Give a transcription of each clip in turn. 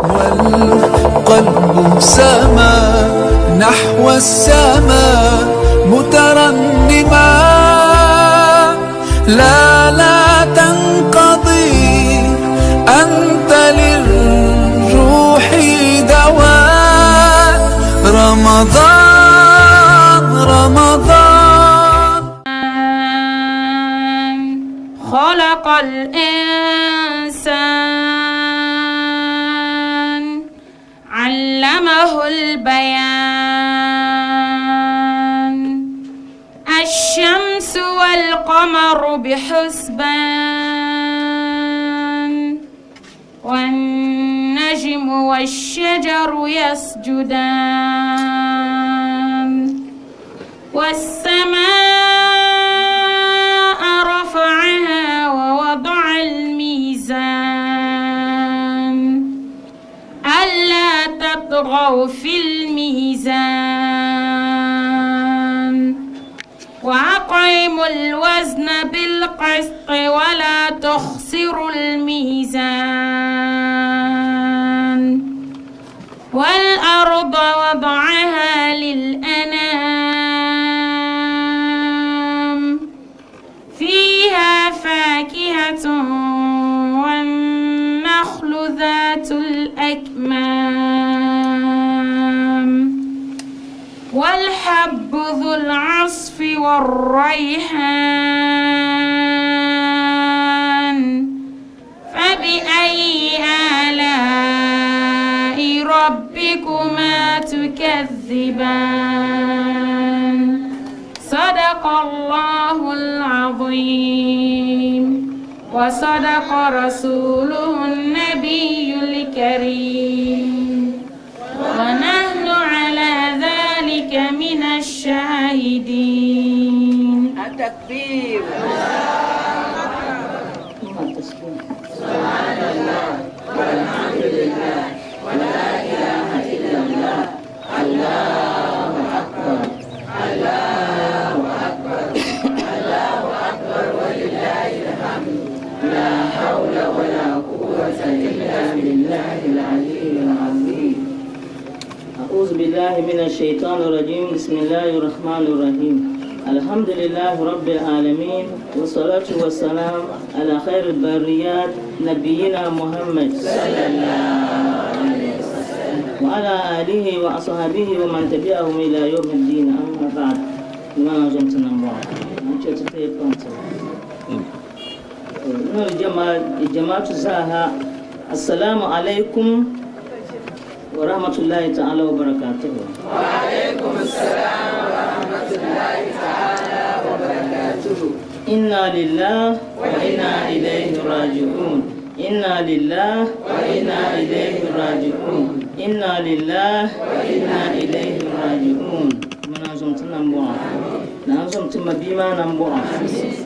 والقلب سما نحو السماء مترنما. لا لا تنقضي، أنت للروح دواء. رمضان رمضان. خلق الإنسان، علمه البيان. الشمس والقمر بحسبان، والنجم والشجر يسجدان، والسماء رفعها ووضع الميزان، ألا تطغوا في الميزان، وأقيموا الوزن بالقسط ولا تخسروا الميزان، والأرض وضعها للأنام، فيها فاكهة والنخل ذات الأكمام، والحب ذو العصف والريحان، فبأي آلاء ربكما تكذبان؟ صدق الله العظيم وصدق رسوله النبي الكريم، ونحن على ذلك من الشاهدين. التكبير. سبحان الله والحمد لله ولا إله إلا الله، الله أكبر، الله أكبر، الله أكبر، ولله الحمد، لا حول ولا قوة إلا بالله العلي العظيم. أعوذ بالله من الشيطان الرجيم. بسم الله الرحمن الرحيم. الحمد لله رب العالمين، والصلاة والسلام على خير البريات نبينا محمد صلى الله عليه وسلم وعلى آله وأصحابه ومن تبعهم إلى يوم الدين. أما بعد، ما جمتنا جماعة زاها، السلام عليكم ورحمة الله تعالى وبركاته. وعليكم السلام ورحمة الله تعالى وبركاته. إنا لله وإنا إليه راجعون. إنا لله وإنا إليه راجعون. إنا لله وإنا إليه راجعون. Mana zom ti nam bɔɣa na zom ti ma bia maa nam bɔɣa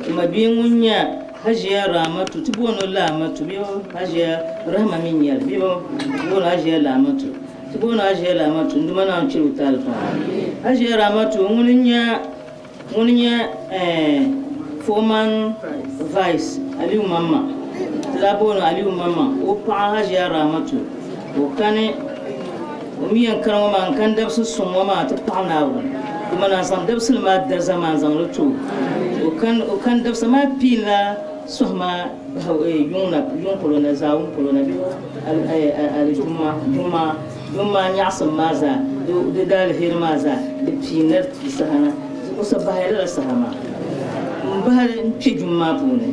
ti ma bia ŋun nyɛ Hajiya Ramatu, ti booni o Lamatu bee Hajiya Rahma mi nyɛli bee booni Hajiya Lamatu, ti booni Hajiya Lamatu. N duma naan chiri o taali pam. Hajiya Ramatu ŋuni nyɛ ŋuni nyɛ foreman vice Aliyu Mamma, ti daa booni Aliyu Mamma, o paɣa Hajiya Ramatu, o kani o mi yɛn kani ŋɔ maa n kani dabisi suŋ ŋɔ maa ti paɣa Naawuni dama naan zaŋ dabisili maa dariza maa n zaŋ li ti o. O kani o kani dabisa maa piila sɔhi maa bahi yuŋ na, yuŋ polo na, zaawuni polo na bee alijuma juma juma nyaɣisim maa zaa, di daaliheri maa zaa di piinila di saha na. O sa bahi lala saha maa m bahi n kpe juma maa puuni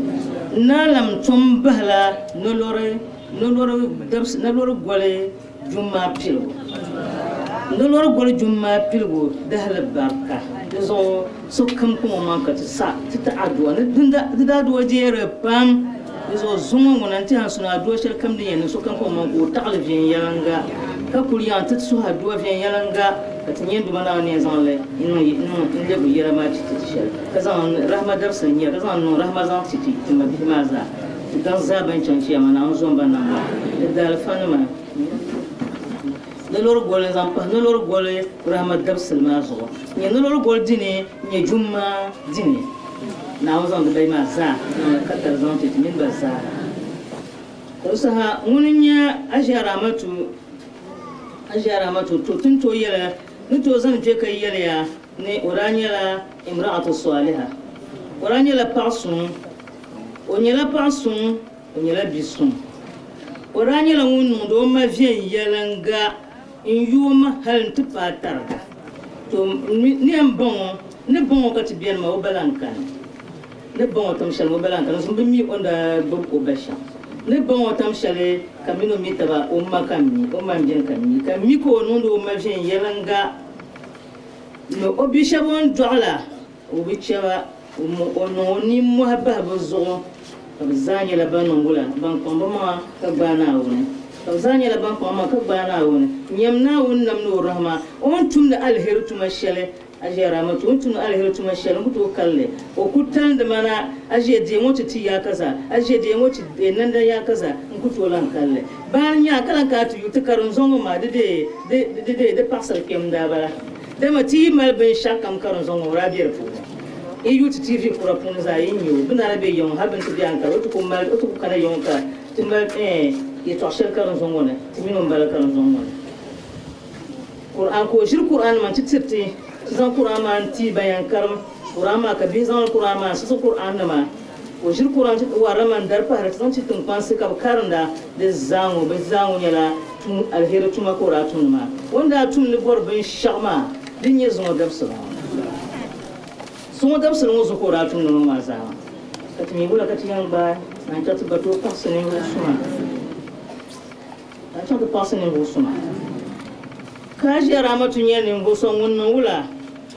n naan lam tom bahila nolori nolori dabisi nolori goli juma piligu nolori goli juma piligu dahali barika. Di zuɣu sokam kpaŋ o maŋ ka ti sa ti ti aduwa ni di daa aduwa jeeri pam. Di zuɣu zuŋɔ ŋuna n tiɛha suni aduwa shɛli kam din yɛn niŋ, sokam kpaŋ o maŋ ka o taɣali viɛnyɛlinga ka kuli yaŋ ti suhi aduwa viɛnyɛlinga ka ti nyɛ Duuma Naawuni ni yɛn zaŋ li n-niŋ n-lebi yɛla maa ti ti shɛli, ka zaŋ rahima dabisili n-nyɛ ka zaŋ niŋ rahima zaŋ ti ti mabihi maa zaa ti gaŋ zaa ban chaŋ chiyaama. Naawuni zom ba nam maa di daalifanima nolori goli n-zaŋ pahi nolori goli rahima dabisili maa zuɣu n-nyɛ nolori goli dini n-nyɛ jumma dini. Naawuni zaŋ di bayi maa zaa niŋ ka tari zaŋ ti ti mini ba zaa. Ka di saha ŋuni n-nyɛ Aʒia Ramatu, Aʒia Ramatu, to ti ni tooi yɛli ni tooi zaŋ kpe ka yɛliya ni o daa nyɛla imra'atu saliha, o daa nyɛla paɣ suŋ, o nyɛla paɣ suŋ, o nyɛla bi suŋ. O daa nyɛla ŋun niŋdi o ma viɛnyɛliŋga n-yooi ma hal nti paai tariga. To ni yɛn baŋ o, ni baŋ o ka ti beni maa, o ba lan kani. Ni baŋ o tam shɛli maa, o ba lan kani. Zuŋ bi mi o ni daa gbib o ba shɛm. Ni baŋ o tam shɛli ka min o mi taba, o ma ka m mi, o ma m-beni ka m mi. Ka m mi ka o niŋdi o ma viɛnyɛliŋga ni o bi shɛba o ni dɔɣi la. O bi chɛ ba, o niŋ o nimmɔhi bahi bɛ zuɣu, ka bɛ zaa nyɛla ban niŋ wula, ban kpaŋ bɛ maŋa ka gbaai Naawuni. Ka bɛ zaa nyɛla ban kpaŋ bɛ maŋa ka gbaai Naawuni. Nyam Naawuni nam ni o rahima, o ni tumdi aliheri tuma shɛli, Aʒia Ramatu, o ni tumdi aliheri tuma shɛli, n ku tooi kali li. O ku talindi ma na, Aʒia deei ŋɔ ti ti yaakaza, Aʒia deei ŋɔ ti nanda yaakaza, n ku tooi lan kali li. Baani nyaa ka lan kana ti yu ti karinzɔŋ ŋɔ maa, di deei, di deei di paɣisiri kpɛm n-daa bala. Dama ti yi mali binshɛɣukam karinzɔŋ ŋɔ, o daa be di puuni. Yi yu ti TV kura puuni zaa, yi ni nya o. Bɛ naan be ya ŋɔ, hal bɛ ni ti be Ankara, o ti ku mali, o ti ku kana ya ŋɔ ka ti mali ɛɛn yɛtɔɣ shɛli karinzɔŋ ŋɔ ni, ti mini o m-bala karinzɔŋ ŋɔ ni. Qur'an, ka o ʒiri Qur'an nima nti tiri ti, ti zaŋ Qur'an maa n-ti ban yɛn karim Qur'an maa, ka bihi zaŋdi Qur'an maa n-siɣisi Qur'an nima. Ka o ʒiri Qur'an ti warila man dari pahiri ti zaŋ ti tiŋkpansi ka bɛ karinda di zaa ŋɔ, bɛ zaa ŋɔ nyɛla tum aliheri tuma ka o daa tumdi maa. O ni daa tum ni bɔri binshɛɣu maa din nyɛ zuŋɔ dabisili ŋɔ. Zuŋɔ dabisili ŋɔ zuɣu ka o daa tumdi ŋɔ maa zaa maa. Ka ti mi wula ka ti yɛn gbaai naan chaŋ ti ba tooi paɣisi ninvuɣ suma. Naan chaŋ ti paɣisi ninvuɣ suma. Ka a ʒiɛri Amatu nyɛ ninvuɣ so ŋun niŋ wula?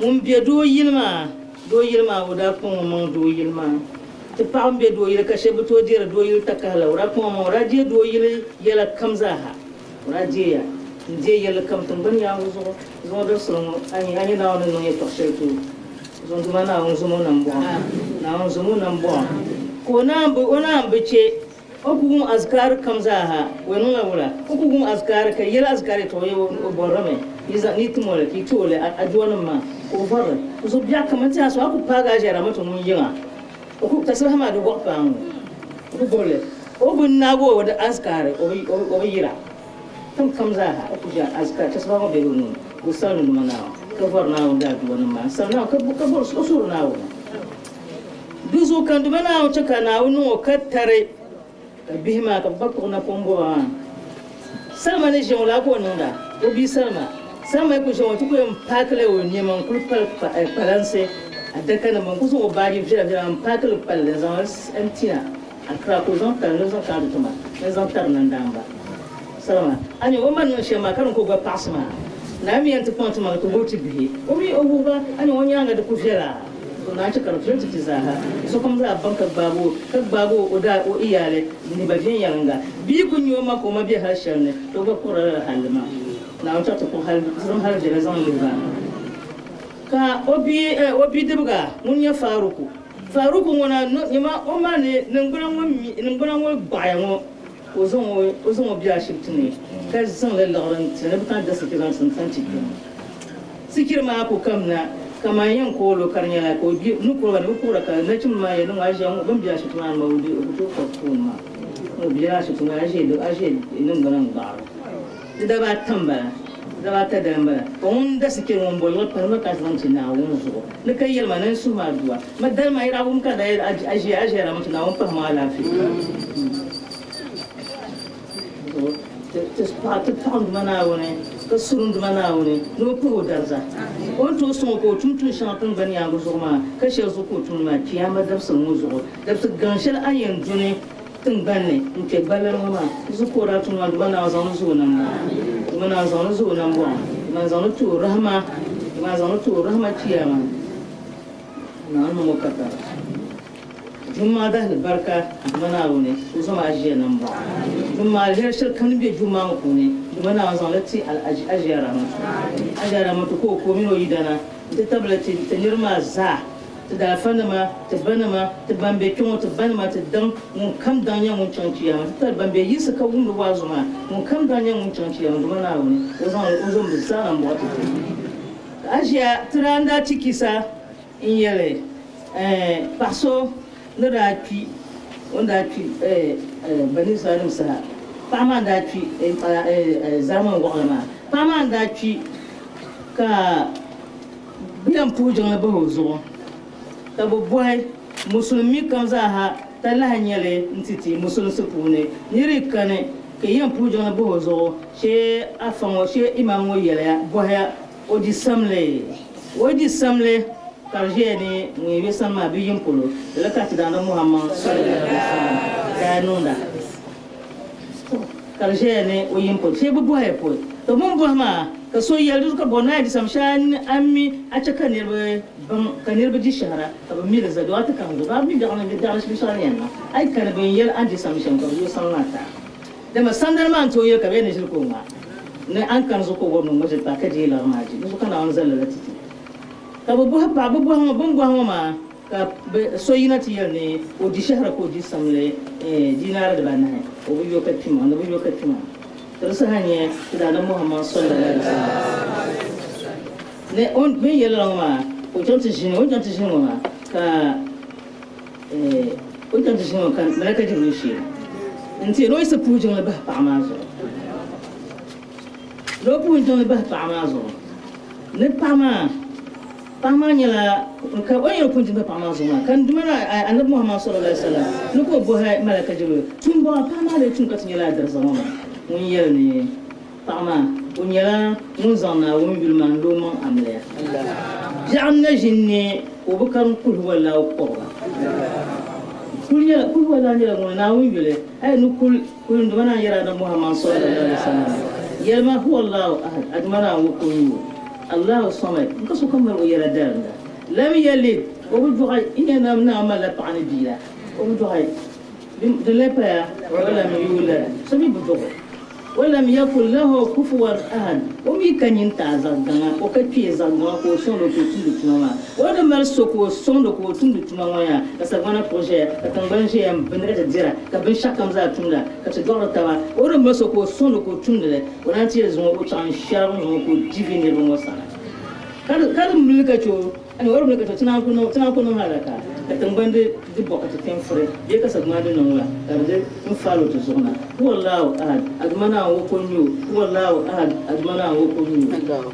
Ŋun be doo yili maa, doo yili maa o daa kpaŋ o maŋ doo yili maa. Ti paɣa m-be doo yili ka shɛba bi tooi deeri doo yili takahi la, o daa kpaŋ o maŋ, o daa deei doo yili yɛla kam zaa ha. O daa deeya n-deei yɛlli kam tiŋgbani yaaŋa zuɣu. Zuŋɔ dabisili ŋɔ, a nya, a nya Naawuni ni niŋ yɛtɔɣ shɛli ti o. Zɔnduma Naawuni zom o nambɔɣu. Naawuni zom o nambɔɣu. Ka o naan bi, o naan bi chɛ O ku wum azikaari kam zaa ha, o yɛn niŋla wula? O ku wum azikaari ka yɛli azikaari yɛtɔɣa yɛ o bɔrimi, yi zaŋ ni tim o li ka yi ti o li aduanim maa ka o vɔri li. N zuɣu biɛɣu kam n-ti a so a ku paagi a ʒiɛramatu ŋun yiŋa, o ku tasibaha maa di wɔɣi paai ŋɔ, o ku gbubi li, o bi naagi o di azikaari o bi yira tim kam zaa ha, o ku ʒi azikaari tasibaha ŋɔ bela o nuu ni ka o salim ni numa Naawuni ka vɔri Naawuni di aduanim maa n-salim Naawuni ka bɔri o suhuri Naawuni. Di zuɣu ka Duuma Naawuni chɛ ka Naawuni niŋ o ka tari, ka bihi maa ka bɛ gba kpuɣi napɔŋ bɔba maa. Salima ni ʒiɛm o laa ka o niŋda, o bia Salima. Salima yi kul ʒiɛm o ti ku yɛn paakila o nɛma n-kul pali kpalansi, adakanima n-kul zaŋ o baaji viɛla-viɛla m-paaki li pali li n-zaŋ li n-tina Accra ka o zaŋ tari ni o zaŋ kana ti ti ma ni n zaŋ tari nandaamba. Salima, a nya o ma ni niŋ shɛm maa ka din ka o gba paɣisi maa. Naa mi yɛn ti kpaŋ ti maŋa ti wuhi ti bihi. O mi o wuhi ba, a nya o nyaaŋa di ku viɛla. To naan chɛ ka di viɛli ti ti zaaha. Sokam zaa baŋ ka gbaagi o, ka gbaagi o daa o iyaali ni ba viɛnyɛliŋga. Bia ku nya o ma ka o ma be hal shɛli ni, to o gba kpuɣirila lala halli maa. Naawuni chaɣ ti kpuɣi hal, ti zaŋ hal viɛla zaŋ lihi ba. Ka o bia, o bidibiga ŋun nyɛ Faruku, Faruku ŋuna nyama o ma ni niŋgbuna ŋɔ mi, niŋgbuna ŋɔ gbaɣiya ŋɔ, ka o zaŋ o, o zaŋ o bia ashibiti ni ka zaŋ li liɣiri n-ti ni bɛ kana da sikiri zaŋ ti n-zaŋ ti kpɛma. Sikiri maa ku kamina ka man yɛn kool o ka di nyɛla ka o bɛ ni kuri ba ni bɛ kuhira ka nachimba maa yɛli ni ŋɔ a ʒiya ŋɔ bɛ ni be ashibiti maa ni maa o di o ku tooi kɔri puuni maa ŋɔ bela ashibiti ŋɔ a ʒe a ʒe niŋgbuna n-gbaɣiri di dabaa ata m-bala di dabaa ata dali m-bala ka ŋun da sikiri ŋun boli ŋɔ pahimi ka zaŋ ti Naawuni zuɣu ni ka yɛli ma ni n suhi ma aduwa ma dali maa yi daa wum ka daa yɛli a ʒiya a ʒiya Ramatu Naawuni pahimi alaafee. Ti paɣi Duuma Naawuni, ka surim Duuma Naawuni ni o puhi o dariza. O ni tooi sɔŋ o ka o tum tuun shɛŋa tiŋgbani yaaŋa zuɣu maa, ka shɛli zuɣu ka o tumdi maa, Chiyaama dabisili ŋɔ zuɣu, dabisi gaŋ shɛli a ni yɛn duni tiŋgbani ni n-kpe gballi ŋɔ maa zuɣu ka o daa tum maa. Duuma Naawuni zaŋ li zuhi o nambɔɣu. Duuma Naawuni zaŋ li zuhi o nambɔɣu. Duuma zaŋ li ti o rahima. Duuma zaŋ li ti o rahima Chiyaama. Naawuni niŋ o katara. Jumma dahili barika Duuma Naawuni o zaŋ a ʒiya nambɔɣu. Jumma aliheri shɛli kam din be jumma ŋɔ puuni Duuma Naawuni zaŋ li ti Aʒiya Ramatu. Aʒiya Ramatu ka o ka o mini o yidana nti tabili ti ti niriba maa zaa, ti daalifanima, ti banima, ti ban be kpe ŋɔ, ti banima, ti daŋ, ŋun kam daŋ nyɛ ŋun chaŋ Chiyaama, ti tali ban be yiɣisi ka wumdi waazu maa, ŋun kam daŋ nyɛ ŋun chaŋ Chiyaama Duuma Naawuni o zaŋ li o zaŋ bɛ zaa nambɔɣu ti ti. Ka Aʒiya ti daa n-daa ti kisa. N-yɛli, Ɛɛn, paɣ so ni daa kpi O ni daa kpi Bani Israelnim saha, paɣa maa n-daa kpi zaamani wɔɣila maa. Paɣa maa n-daa kpi ka bɛ yɛn puhi jiŋli bahi o zuɣu, ka bɛ bɔhi Musulimi kam zaaha talahi nyɛ li n-ti ti Musulinsi puuni. Nir yi kani ka yi yɛn puhi jiŋli bahi o zuɣu, shee afa ŋɔ, shee imam ŋɔ yɛliya, bɔhiya o di samli. O yi di samli ka di ʒiya ni ŋun yɛn be sani maa bi yim polo, lala ka ti Daana Muhammad sallallahu alaihi wasallam daa niŋda. Ka di ʒiya ni o yim polo, shee bi bɔhiya pɔi. To bɛ ni bɔhi maa ka so yɛli, di zuɣu ka bɔri ni a yi di sam shee a mi a chɛ ka niriba baŋ, ka niriba di shɛhira ka bɛ mi li zali, doo a ti kahi zuɣu, bɛ a mi biɛɣu ni biɛɣu binshɛɣu ni yɛn niŋ, a yi kani bɛ ni yɛli a ni di sam shɛm ka bɛ yooi sam maa ti a. Dama sandani maa n-tooi yɛli ka bɛ yɛn ni ʒili ka o ŋma ni a ni kani zuɣu ka o wɔbi ni ŋma ʒili paai ka deei liɣiri maa di. Di zuɣu ka Naawuni zali lala ti ti. Ka bɛ bɔhi paɣa, bɛ bɔhi ŋɔ, bɛ ni bɔhi ŋɔ maa ka bɛ so yina ti yɛli ni o di shɛhira ka o di samli dinaari dibaanahi, o bi yo ka kpi maa, ni bi yo ka kpi maa. Ka di saha nyɛ ti Daadam Muhammad sallallahu alaihi wasallam ni o bɛ ni yɛli lala ŋɔ maa ka o chaŋ ti ʒini, o ni chaŋ ti ʒini ŋɔ maa ka O ni chaŋ ti ʒini ŋɔ ka Malaika Jibril sheei n-ti ni o yiɣisi puhi jiŋli bahi paɣa maa zuɣu. Ni o puhi jiŋli bahi paɣa maa zuɣu ni paɣa maa paɣa maa nyɛla ka o ni yɛn puhi jiŋli bahi paɣa maa zuɣu maa ka n Duuma Anabi Muhammad sallallahu alaihi wasallam ni ka o bɔhi Malaika Jibril tuun bɔŋɔ paɣa maa lee tum ka ti nyɛla adiriza ŋɔ maa ŋun yɛli ni Paɣa maa, o nyɛla ŋun zaŋ Naawuni yuli maa n-lo o maŋ amiliya. Biɛɣu n-na ʒi n-neei ka o bi karim Kulhuwallahu kɔbiga. Kul nyɛla, Kulhuwallahu nyɛla ŋuni Naawuni yuli, a yi ni kul, kul n-duma naan yɛri Anabi Muhammad sallallahu alaihi wasallam, yɛlima, Huwallahu ahad, a Duuma Naawuni ko n-nyɛ o, Allahu samad, n-ka sokam mali o yɛla darinda, lam yalid, o bi dɔɣi, n nya Naawuni malila paɣa ni bia la, o bi dɔɣi, di lee paya, walam yulad, so mi bi dɔɣi o. Walam yakun lahu kufuwan ahad, o mi ka nyintaa zaɣ gaŋa, o ka kpee zaɣ gaŋa ka o sɔŋdi o ka o tumdi tuma maa. O ni mali so ka o sɔŋdi ka o tumdi tuma ŋɔ yaa, ka sagbana puɣi ʒɛya, ka tiŋgbani ʒɛya m-bindi ka ti dira, ka binshɛɣukam zaa tumda, ka ti dɔɣiri taba. O ni mali so ka o sɔŋdi ka o tumdi li, o naan ti yɛli zuŋɔ o chaŋ n-shɛrigi zuŋɔ ka o di vi niriba ŋɔ sani. Ka di mili ka chɛ o. Ani o di ka ti naan ku niŋ ti naan ku niŋ alaka ka tiŋgbani di di bɔ ka ti kpɛm furi bee ka sagbana di niŋ la ka di di n faali o ti zuɣu na. Huwa Allahu ahad, a Duuma Naawuni ŋɔ ko n-nyɛ o. Huwa Allahu ahad, a Duuma Naawuni ŋɔ ko n-nyɛ o.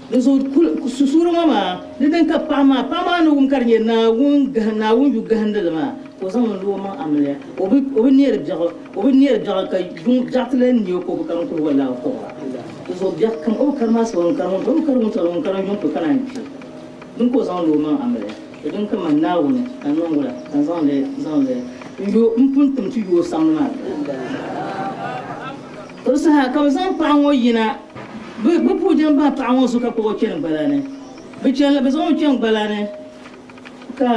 Di zuɣu kul susuuri ŋɔ maa ni din ka paɣa maa, paɣa maa ni wum ka di nyɛ Naawuni gahi Naawuni yu gahindili maa ka o zaŋ li n-lo o maŋ amiliya. O bi o bi neeri biɛɣu o bi neeri biɛɣu ka yuŋ biɛɣu ti lahi neei o ka o bi karim kul Huwa Allahu kɔbiga. Di zuɣu biɛɣu kam o bi karim asiba ŋun karim o bi karim wuntɔli ŋun karim yuŋ pui ka naan kpi. Din ka o zaŋ lo o maŋ amiliya, to din ka man Naawuni ka n niŋ wula ka n zaŋ li zaŋ li n-yo m pun tim ti yo o samli maa dali. To di saha ka bɛ zaŋ paɣa ŋɔ yina bɛ bɛ puhi jɛm bahi paɣa ŋɔ zuɣu ka kpuɣi o chani gbala ni. Bɛ chani bɛ zaŋ o chani gbala ni ka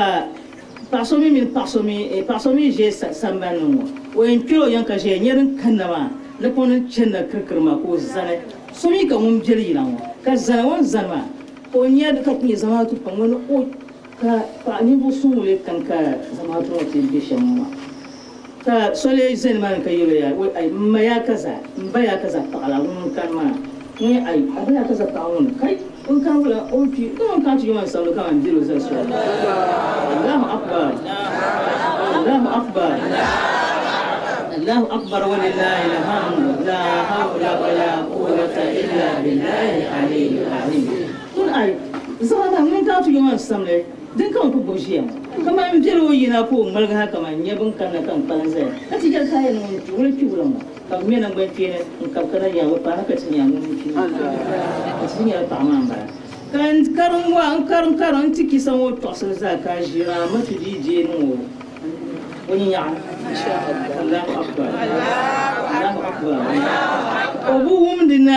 paɣa so mi mini paɣa so mi paɣa so mi ʒe sambani ni ŋɔ o yɛn kpela o yiŋ ka ʒeya nya din kanna maa ni ka o ni chanina kirikiri maa ka o zani so mi ka ŋun beli yina ŋɔ ka zani o ni zani maa Ka o nya ka ti nyɛ zamaatu pam ŋɔ ni o ka paɣa ninvuɣ suŋ lee kani ka zamaatu ŋɔ ti be shɛm ŋɔ maa. Ka so lee ʒe nimaani ka yɛl o ya, Wei ai, m ma yaa ka zaa, m ba yaa ka zaa paɣa la ŋun n-kani maa. Ŋun ai, a ba yaa ka zaa paɣa ŋuni? Kai, o ni kani wula? O ni kpi, dama n kana ti yoma n-samdi kaman diri o zali soli. Allahu Akbar! Allahu Akbar! Allahu Akbar walillahi alhamdu la hawla wala quwwata illa billahi aliyyil azim. Ŋun ai zaɣa maa ŋun kana ti yoma n-samli din ka n ku gbubi ʒiya ŋɔ kaman m biɛli o yina ka o ŋmaligi ha kaman n nya bɛ ni kanna ka n kpalim zaya ka ti yɛli ka a yɛn niŋ n wula kpi wula ŋɔ ka bɛ ŋme naŋgbankpeeni n-kabi ka na nya bɛ paai ka ti nya ŋun mi kpi ka ti nyɛla paɣa maa m-bala ka n karim wa n karim karim n ti kisa ŋɔ tɔɣisili zaa ka a ʒiri a ma ti dii deei niŋ o O nyinyaɣa. Allahu Akbar. Allahu Akbar. O bi wumdi ni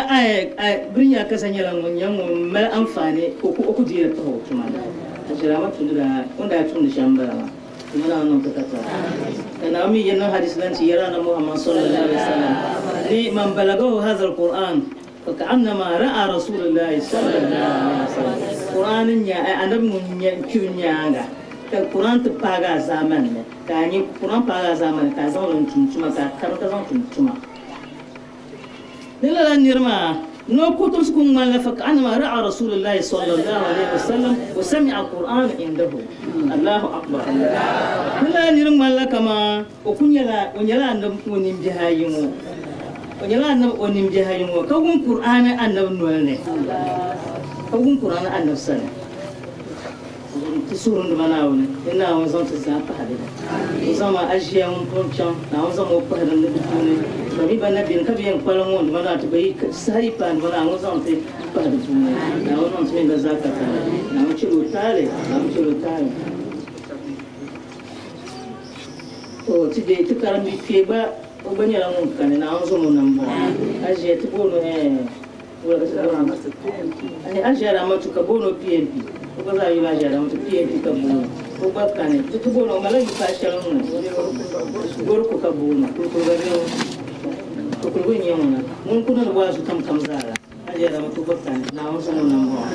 birinya kasa nyɛla ŋun nyɛ ŋun mali anfaani ka o ku deeri pahi o tuma ni. Aʒirama tumdila o ni daa tumdi shɛm m-bala maa. Tuma Naawuni niŋ ti ka taba. Ka Naawuni mi yɛli niŋ hadisi lan ti yɛri Annabi Muhammad sallallahu alaihi wasallam ni man balagahu hadha al-Qur'an faka'annama ra'a Rasulullahi sallallahu alaihi wasallam. Qur'an n-nyɛ Annabi ŋun nyɛ kpi o nyaaŋa. Ka Quran ti paagi a zaamani ni, ka a nya Quran paagi a zaamani ka a zaŋ li n-tum tuma, ka a karim ka zaŋ tum tuma. Ni lala niri maa. Ni o kotomsi ku ŋmanila faka'annama ra'a Rasulillahi sallallahu alaihi wasallam wa sami'a al-Qur'an indahu. Allahu akbar. Ni lala niri ŋmanila kaman o ku nyɛla o nyɛla Annabi o nimbihi ayi ŋɔ. O nyɛla Annabi o nimbihi ayi ŋɔ ka wum Qur'ani Annabi noli ni. Ka wum Qur'ani Annabi sani. Ti suhurindima Naawuni ni Naawuni zaŋ ti zaa pahi di ni. O zaŋ ma a ʒiya ŋun pun chaŋ, Naawuni zaŋ ma o pahi din ni di puuni. Ba mi ban na beni ka bɛ yɛn kpalim ŋɔ dima naa ti gba yi saha yi paai dima Naawuni zaŋ ti pahi di puuni. Naawuni niŋ ti mini ba zaa katali. Naawuni chɛl o taali, Naawuni chɛl o taali. To ti be ti karimbi kpee gba o gba nyɛla ŋun kani Naawuni zaŋ o nambɔɣu. A ʒiya ti booni o ɛɛh. Aʒia Ramatu ka booni o PNP o gba zaa yuli Aʒia Ramatu PNP ka booni o gba kani ti ti booni o malila yu paɣa shɛli ŋuni Goriko ka booni Kurugu n-nyɛ ŋuna ŋun ku niŋdi waazu kam kam zaa la Aʒia Ramatu gba kani Naawuni zaŋ o niŋ bɔŋɔ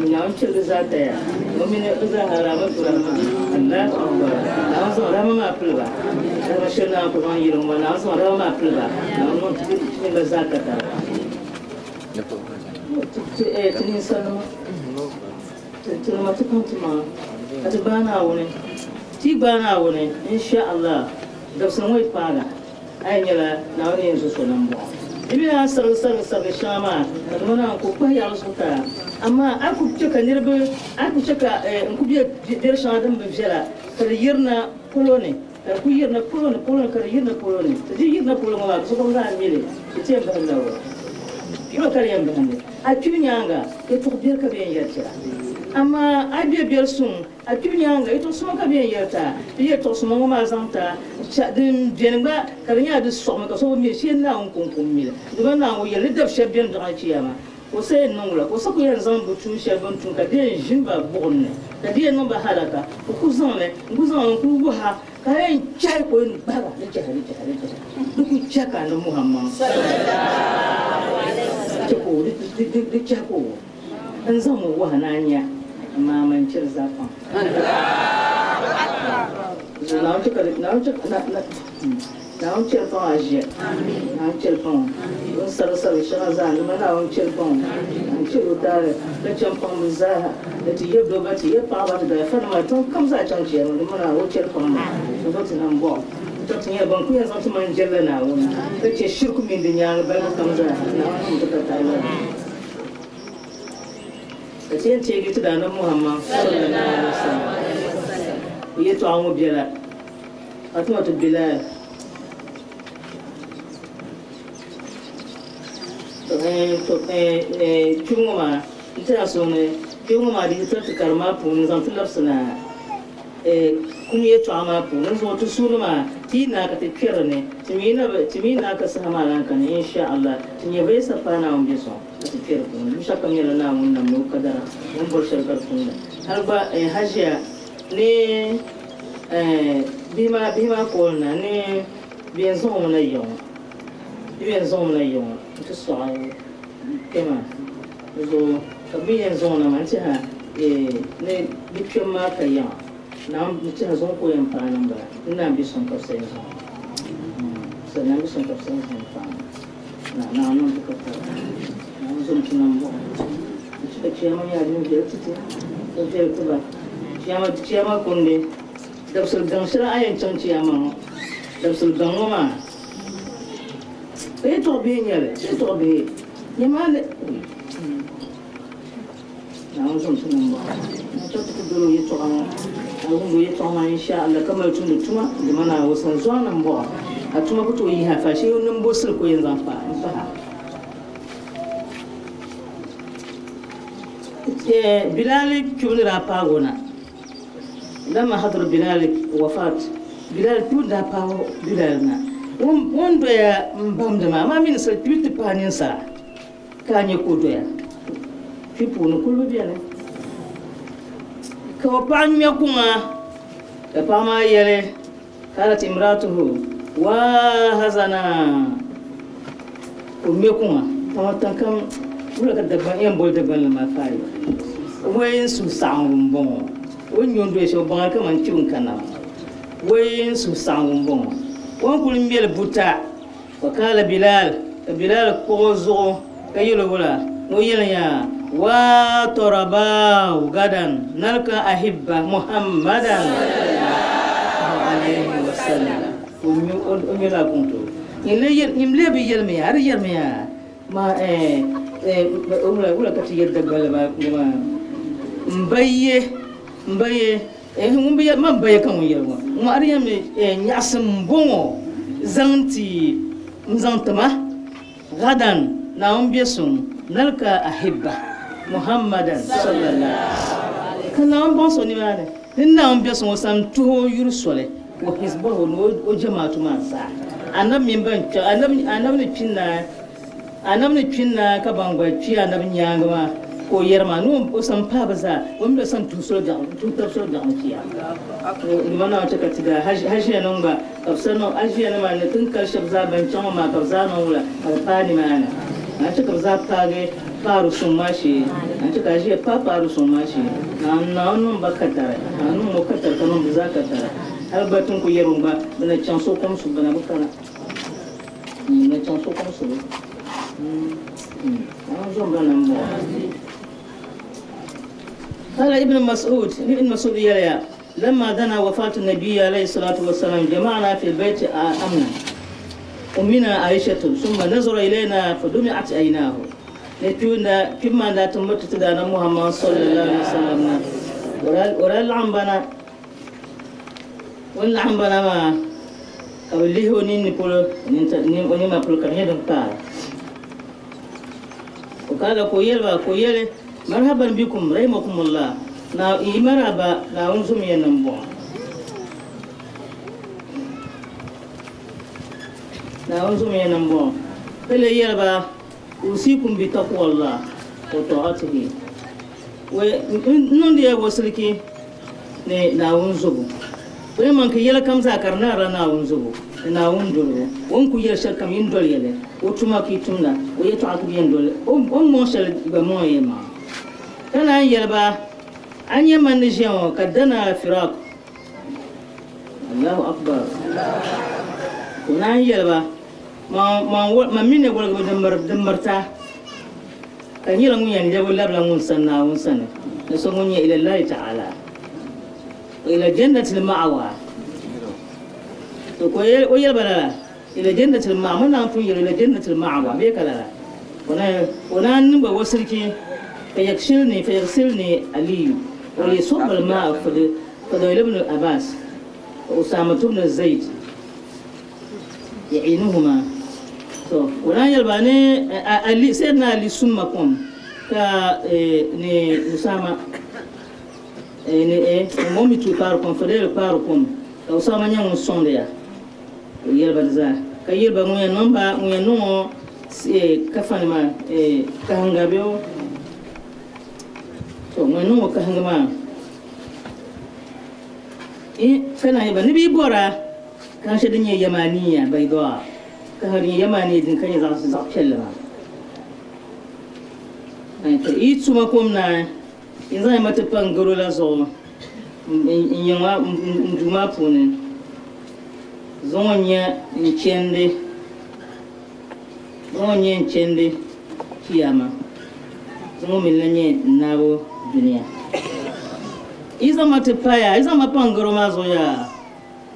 Naawuni chɛ bɛ zaa taya o mini bɛ zaa ha Ramatu Rahman Allahu Akbar Naawuni zaŋ rahama maa pili ba rahama shɛli Naawuni ku zaŋ yili ŋɔ Naawuni zaŋ rahama maa pili ba Naawuni niŋ ti mini ba zaa katari. Ti ninsalinima, tinima ti kpaŋ ti maŋa ka ti gbaai Naawuni. Ti yi gbaai Naawuni, in sha Allah, dabisili ŋɔ yi paagi, a yɛn nyɛla Naawuni ni yɛn zo so nambɔɣu. Di mi a ni sarigi sarigi sarigi shɛŋa maa, ka di ŋɔ naan ku kpahi yaɣili zuɣusaa. Amaa a ku chɛ ka niriba, a ku chɛ ka n ku be biɛr shɛŋa din bi viɛla ka di yirina polo ni. Ka di ku yirina polo ni polo ni ka di yirina polo ni. Ti di yirina polo ŋɔ maa, di sokam zaa mi li, di ti yɛn bahim la wula? Yino ka di yɛn bahim li. A kpibu nyaaŋa, yɛtɔɣ biɛri ka bɛ yɛn yɛri ti a. Amaa a be biɛri suŋ, a kpibu nyaaŋa, yɛtɔɣ suma ka bɛ yɛn yɛri ti a. Di yɛtɔɣ suma ŋɔ maa zaŋ ti a cha din beni gba ka di nyɛla di sɔɣimi ka so bi mi li, shee Naawuni kɔŋko m-mi li. Dama Naawuni yɛli ni dab shɛb beni dɔɣi chiyaama. Ka o sa yɛn niŋ wula? Ka o sa ku yɛn zaŋ bɛ tuun shɛli bɛ ni tum ka di yɛn ʒini ba buɣim ni, ka di yɛn niŋ ba halaka. O ku zaŋ li n-ku zaŋ li n-kul wuhi a, ka a yɛn chɛhi ka o yɛn gbahi ba, di chɛhi, di chɛhi, di chɛhi, di ku chɛhi ka a ni Muhammad chɛ ka o, di chɛhi ka o n zaŋ mi wuhi a ni a nya amaa man chɛ di zaa pam. Naawuni chɛ ka di, Naawuni chɛ ka, na, na. Naawuni chɛli paŋ a ʒiya. Naawuni chɛli paŋ o. O ni sari sari shɛŋa zaa ni ma Naawuni chɛli paŋ o. Naawuni chɛl o taali ka chɛn paŋ bɛ zaaha. Ni ti yab dɔbba, ti yab paɣiba, ti daafanima, tiŋ kam zaa chaŋ ti yɛrimi di ma Naawuni chɛli paŋ ma. N zo ti nam bɔɣu. N tɔri ti nyɛla ban ku yɛn zaŋ ti maŋ jɛlila Naawuni ka chɛ shiriku mini di nyaaŋa balibu kam zaa. Naawuni niŋmi ti ka taali lala. Ka ti yɛn teegi ti Daanab Muhammad sallallahu alaihi wasallam o yɛtɔɣa ŋɔ biɛla. Fatimatu Bilal to kpibu ŋɔ maa n tɛha so ni kpibu ŋɔ maa di yi tiri ti karim maa puuni zaŋ ti labisi na kum yɛltɔɣa maa puuni n zuɣu ti suuni maa ti yi naai ka ti kpɛri ni ti mi naai ka saha maa lan kani insha Allah ti nyɛvuli sa paai Naawuni bɛ sɔŋ ka ti kpɛri puuni luɣushɛli kam nyɛla Naawuni nam ni o kadara o ni bɔri shɛli ka di tumda hali gba hajiya ni Bihi maa bihi maa kooli na ni bɛ yɛn zaŋ o mi na ya ŋɔ bɛ yɛn zaŋ o mi na ya ŋɔ nti sɔɣi kpe maa di zuɣu ka bɛ mi yɛn zaŋ o na maa n-tɛha ni bɛ kpɛm maa ka yaŋa naawuni n-tɛha zuŋɔ ka o yɛn paai na m-bala ni naan be sɔŋ ka bɛ sa yɛn zaŋ o sa naan be sɔŋ ka bɛ sa yɛn zaŋ o paai na naawuni niŋ ti ka tari naawuni zom ti nambɔɣu n-chɛ ka chiyaama nyɛla din viɛli ti ti ka viɛli ti ba. Chiyaama chiyaama kundi, dabisili gaŋ shɛli a yɛn chaŋ chiyaama ŋɔ, dabisili gaŋ ŋɔ maa, ka yɛtɔɣ bihi n-nyɛ li, yɛtɔɣ bihi nyama li. Naawuni zom ti nambɔɣu n-chɛ ti ti doli o yɛtɔɣa ŋɔ, a wumdi o yɛtɔɣa maa insha Allah ka mali tumdi tuma, dama Naawuni sani zɔri nambɔɣu, a tuma ku tooi yihi a faashee o nimbosili ka o yɛn zaŋ pahi a. Bilal kpibu ni daa paagi o na, lamma hadara Bilal wafat, Bilal kpibu ni daa paagi Bilal na, o ni doya m-bamdi maa, amaa mi ni sali kpibu ti paai ninsala ka a nya ka o doya kpi puuni kuli bi beni. Ka o paɣa ŋme kuŋa, ka paɣa maa yɛli, Qalat imratuhu, waa hazana, ka o ŋme kuŋa, kaman tiŋ kam wula ka Dagbaŋ yɛn boli Dagbanli maa faai wai n suhu saɣiŋgu m-bɔŋɔ, o ni nyo n-doli shɛba baŋa kaman kpibu n-kanna maa, wai n suhu saɣiŋgu m-bɔŋɔ, o ni kuli ŋmeli buta, wa kaala Bilal, ka Bilal kpuɣi o zuɣu. Ka yɛl o wula? Ŋɔ yɛliya, Waa tɔrabaahu gadan nalka ahibba Muhammadan sallallahu alayhi wa sallam. Ka o nyu o nyu lala kuŋ ti o. Nyim lee bi yɛlimiya, a di yɛrimiya ma eh, eh, wula, wula ka ti yɛli Dagbali maa maa? M ba ye, m ba ye, eh, ŋun bi yɛli, ma m ba ye ka ŋun yɛli ŋɔ. Ŋɔ a di yɛlimi, eh, nyaɣisim m-bɔŋɔ zaŋ ti, n zaŋ ti ma. Gadan, Naawuni be suŋ, nalka ahibba Muhammadan sallallahu Ka Naawuni baŋ so nimaani ni Naawuni be suŋ o sani tuhi o yuri soli wa hizbahu ni o jamaatu maa zaa. Anabi mini ban kpi, anabi, anabi ni kpi naai, anabi ni kpi naai ka ban gba kpi anabi nyaaŋa maa ka o yɛri maa ni o sani pahi bɛ zaa, o mi bɛ sani tuhi soli biɛɣu, tuhi tabi soli biɛɣu ni kiyama. Nima Naawuni chɛ ka ti daa haʒiya niŋ gba. Ka bɛ sa niŋ aʒiya maa ni ti ni kali shɛba zaa ban chaŋ ŋɔ maa ka bɛ zaa niŋ wula ka bɛ paai nimaani. A ni chɛ ka bɛ zaa paagi paari suŋ maa shee. A ni chɛ ka aʒiya paai paari suŋ maa shee. Naawuni niŋ ba katari, ka a niŋ o katari ka niŋ bɛ zaa katari. Hal gba ti ni kul yɛri o gba, bɛ na chaŋ so kom subu, bɛ na bi kana. Bɛ na chaŋ so kom subu. Naawuni zom ba na m-bɔŋɔ. Qala Ibn Mas'ud, Ibn Mas'ud yɛliya, Lamma dana wafatu nabiyyi alayhi salatu wa salam jama'ana fil bayti amna ummina Aishatu summa nazara ilayna fadumi'at aynahu ni tuunda kpibu maa n-daa ti miriti ti Daana Muhammad sallallahu alayhi wa sallam na o daa laɣim ba na o ni laɣim ba na maa ka bɛ lihi o ninni polo o nini maa polo ka di nyɛ din kpaai O kana ka o yɛli ba, ka o yɛli, Marhaban bikum, rahimakumullah, na yi marhaba, Naawuni zom ya nambɔɣu. Naawuni zom ya nambɔɣu. Ka lee yɛli ba, Usikum bi taqwallah wa ta'atihi. Wai n niŋdi ya wasiliki ni Naawuni zobu. O ni maŋ ka yɛla kam zaa ka di naarila Naawuni zobu ni Naawuni dolibu. O ni kul yɛli shɛlikam yin doli ya li, o tuma ka yi tumda, o yɛtɔɣa ka bɛ yɛn doli, o ni mɔŋ shɛli gba mɔŋ ya maŋa. Ka naan yɛli ba, A nya man ni ʒiya ŋɔ ka dana firaq. Allahu Akbar. Ka o naan yɛli ba, Man mi ni woligibu din mirita. Ka nyɛla ŋun yɛn lɛbi labila ŋun sani Naawuni sani, ni so ŋun nyɛ ilallahi ta'ala wa ila jannatil ma'awa. To ka o yɛli ba lala, ila jannatil ma'awa, man naan pun yɛli ila jannatil ma'awa bee ka lala? O naan niŋ ba wasiriki, fa yaghsilni Aliyu wa liyasubba al-ma'a Fudayl ibn Abbas wa Usama ibn Zayd. Ya'inuhuma to o daa yɛli ba ni Ali Sayyidina Ali summa kom ka ni Usama ni e ŋun mi tuui kpaari kom Fadayl kpaari kom ka Usama nyɛ ŋun sɔŋdi ya o yɛli ba di zaa ka yɛli ba ŋun yɛn niŋ ba ŋun yɛn niŋ o kafani maa kahinga bee o to ŋun yɛn niŋ o kahinga maa ka naan yɛli ba ni bɛ yi bɔra Kaha shɛli din nyɛ Yamaniya, baydaa, kaha din nyɛ Yamaniya din ka nyɛ zaɣ piɛlli maa. To yi tuma kom naai, yin zaŋ ma ti pa n garo la zuɣu n yiŋ maa n duu maa puuni. Zuŋɔ n-nyɛ n chandi, zuŋɔ n-nyɛ n chandi kiyama, zuŋɔ mi n-lan nyɛ n naabu dunia. Yi zaŋ ma ti paya, yi zaŋ ma pa n garo maa zuɣu yaa.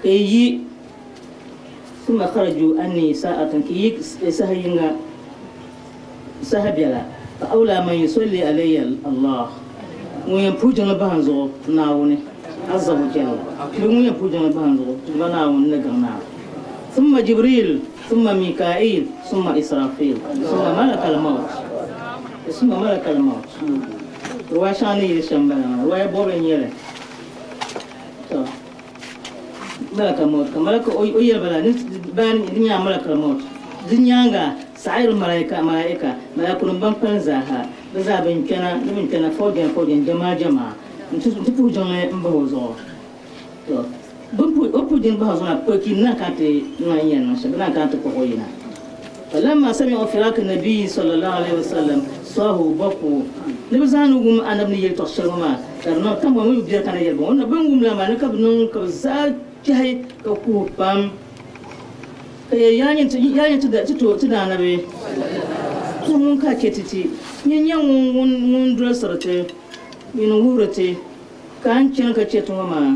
Ka yi yi, summa kharaju anni sa'atan, ka yi saha yiŋga, saha biɛla, fa awla man yusalli alayya Allah, ŋun yɛn puhi jiŋli bahi n zuɣu, Naawuni, azza wa jalla, bee ŋun yɛn puhi jiŋli bahi n zuɣu, Duuma Naawuni ni gaŋ naa. Summa Jibril, summa Mika'il, summa Israfil, summa malakal maut, summa malakal maut. Riwaaya shɛŋa ni yili shɛm m-bala maa, riwaaya bɔbili n-nyɛ li. To. Malakal maut ka malaka o yɛli ba la ni bayan di nyɛla malakal maut di nyaaŋa sa'ir malaika malaika malaikunima ban kpalim zaaha bɛ zaa bɛn kpɛna ni bɛn kpɛna fawjan fawjan jamaa jamaa nti puhi jiŋli m-bahi o zuɣu to bɛ ni puhi o puhi jiŋli bahi o zuɣu maa pɔi ka yi naan kana ti niŋ a ni yɛn niŋ shɛm bɛ naan kana ti kpuɣi o yina Falamma sami'u firaq nabiyyi sallallahu alayhi wa sallam sahu baku ni bɛ zaa ni wum Anabi ni yɛli tɔɣ shɛli ŋɔ maa ka di niŋ kaman bɛ biɛri kana yɛli ba ŋɔ na bɛ ni wum la maa ni ka bɛ niŋ ka bɛ zaa kpɛhi ka kuhi pam ka yɛli, Yaa nyini ti Anabi! Dinzuɣu ŋun ka chɛ ti ti ni nyɛ ŋun dolsiri ti mini wuhiri ti ka a ni chani ka chɛ ti ŋɔ maa,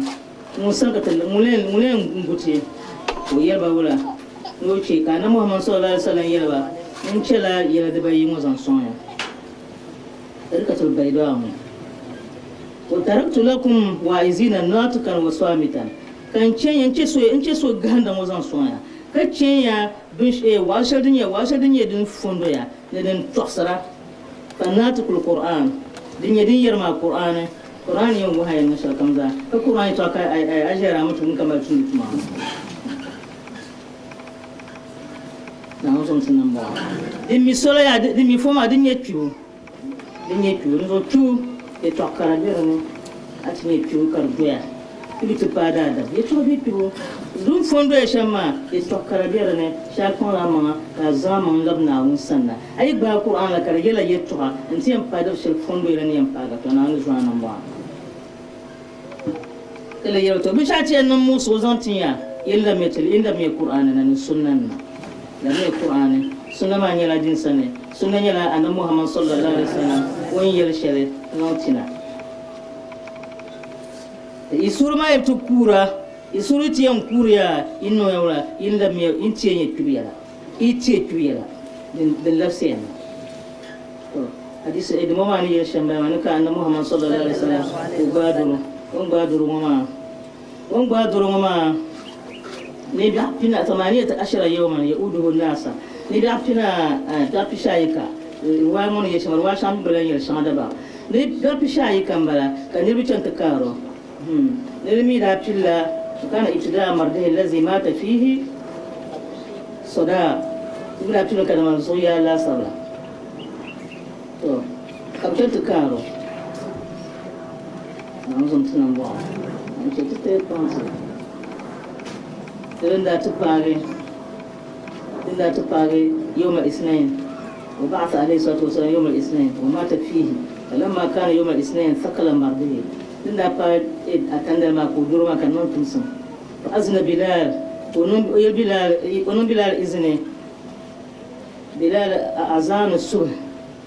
ŋun sani ka ti ŋun lee gu ti. Ka o yɛli ba wula? Ni o chɛ ka Annabi Muhammad sallallahu alaihi wasallam yɛli ba, N chɛla yɛla dibayi ŋɔ zaŋ sɔŋ ya, Tarikatul Baydaa ŋɔ, Wa taraktu lakum waa'izina natikan wa saamitan, ka n chɛ ya n chɛ so gahinda ŋɔ zaŋ sɔŋ ya, ka chɛ ya waɣu shɛli din nyɛ waɣu shɛli din nyɛ din fondoya ni din tɔɣisira, fa natikul Qur'an, din nyɛ din yɛri maa Qur'ani, Qur'an yɛn wuhi a yɛn niŋ shɛli kam zaa, ka Qur'an yɛtɔɣa ka a ʒiɛri a mi tum ka mali tumdi tuma ŋɔ. Naawuni zom ti nambɔɣu. Din mi solo yaa, din mi fo maa din nyɛ kpibu, din nyɛ kpibu, dinzuɣu kpibu yɛtɔɣ kara be di ni, a ti nyɛ kpibu ka di doya, kpibu ti paai daadam yɛtɔɣa be kpibu. Din fo n-doya shɛm maa, yɛtɔɣ kara be di ni, shee a kpaŋla a maŋa ka a zaŋ a maŋ labi Naawuni sanna. A yi gbaai Kur'aan la ka di yɛla yɛtɔɣa nti yɛn paai dab shɛli fo n-doya la ni yɛn paagi, tɔ Naawuni zo a nambɔɣu. Ka le yɛli, Tɔ! Binshɛɣu ti yɛn niŋ muɣisigu zaŋ tin ya, yin labimiya ti li, yin labimiya Kur'aani na ni Sunna nima. Labimiya Kur'aani. Sunna maa nyɛla din sani. Sunna nyɛla Annabi Muhammad sallallahu alaihi wasallam o ni yɛli shɛli zaŋ ti na. Yi suhuri maa yi ti kuura, yi suhuri ti yɛn kuuriya, yin niŋya wula, yin labimiya, yin ti yɛn nyɛ kpibu yɛla. Yi ti yɛn kpibu yɛla, din labisiya na. To, hadisi eh, dimbɔŋɔ maa ni yɛli shɛm bala maa ni ka Annabi Muhammad sallallahu alaihi wasallam o gbaai doro, o ni gbaai doro ŋɔ maa, o ni gbaai doro ŋɔ maa ni biɛɣu pina, thamaniyata ashara yawman ya'uduhu nasa, ni biɛɣu pina, eh, biɛɣu pishiayika, riwaaya ŋɔ ni yɛli shɛm, riwaaya shɛŋa mi bi lahi yɛli shɛŋa dabam, ni biɛɣu pishiayika m-bala ka niriba chani ti kaari o, hmm, niriba mi daa pilila, kana ibtidaa mardihi allazi mata fihi sadaa, bɛ daa pilimi kadama zuɣuya laasabu la. To, ka bɛ chani ti kaar o. Naawuni zom ti nambɔɣu. N chɛ ti teei kpaŋsi. Di din daa ti paagi, din daa ti paagi yawma al-ithnain, wa ba'atha alayhi salatu wa salam yawma al-ithnain wa mata fihi, falamma kana yawma al-ithnain thaqala mardihi. Din daa paai atandali maa ka o doro maa ka niŋ timsim. Fa azina Bilal, ka o niŋ, o yɛli Bilal, o niŋ Bilal izini. Bilal azan subh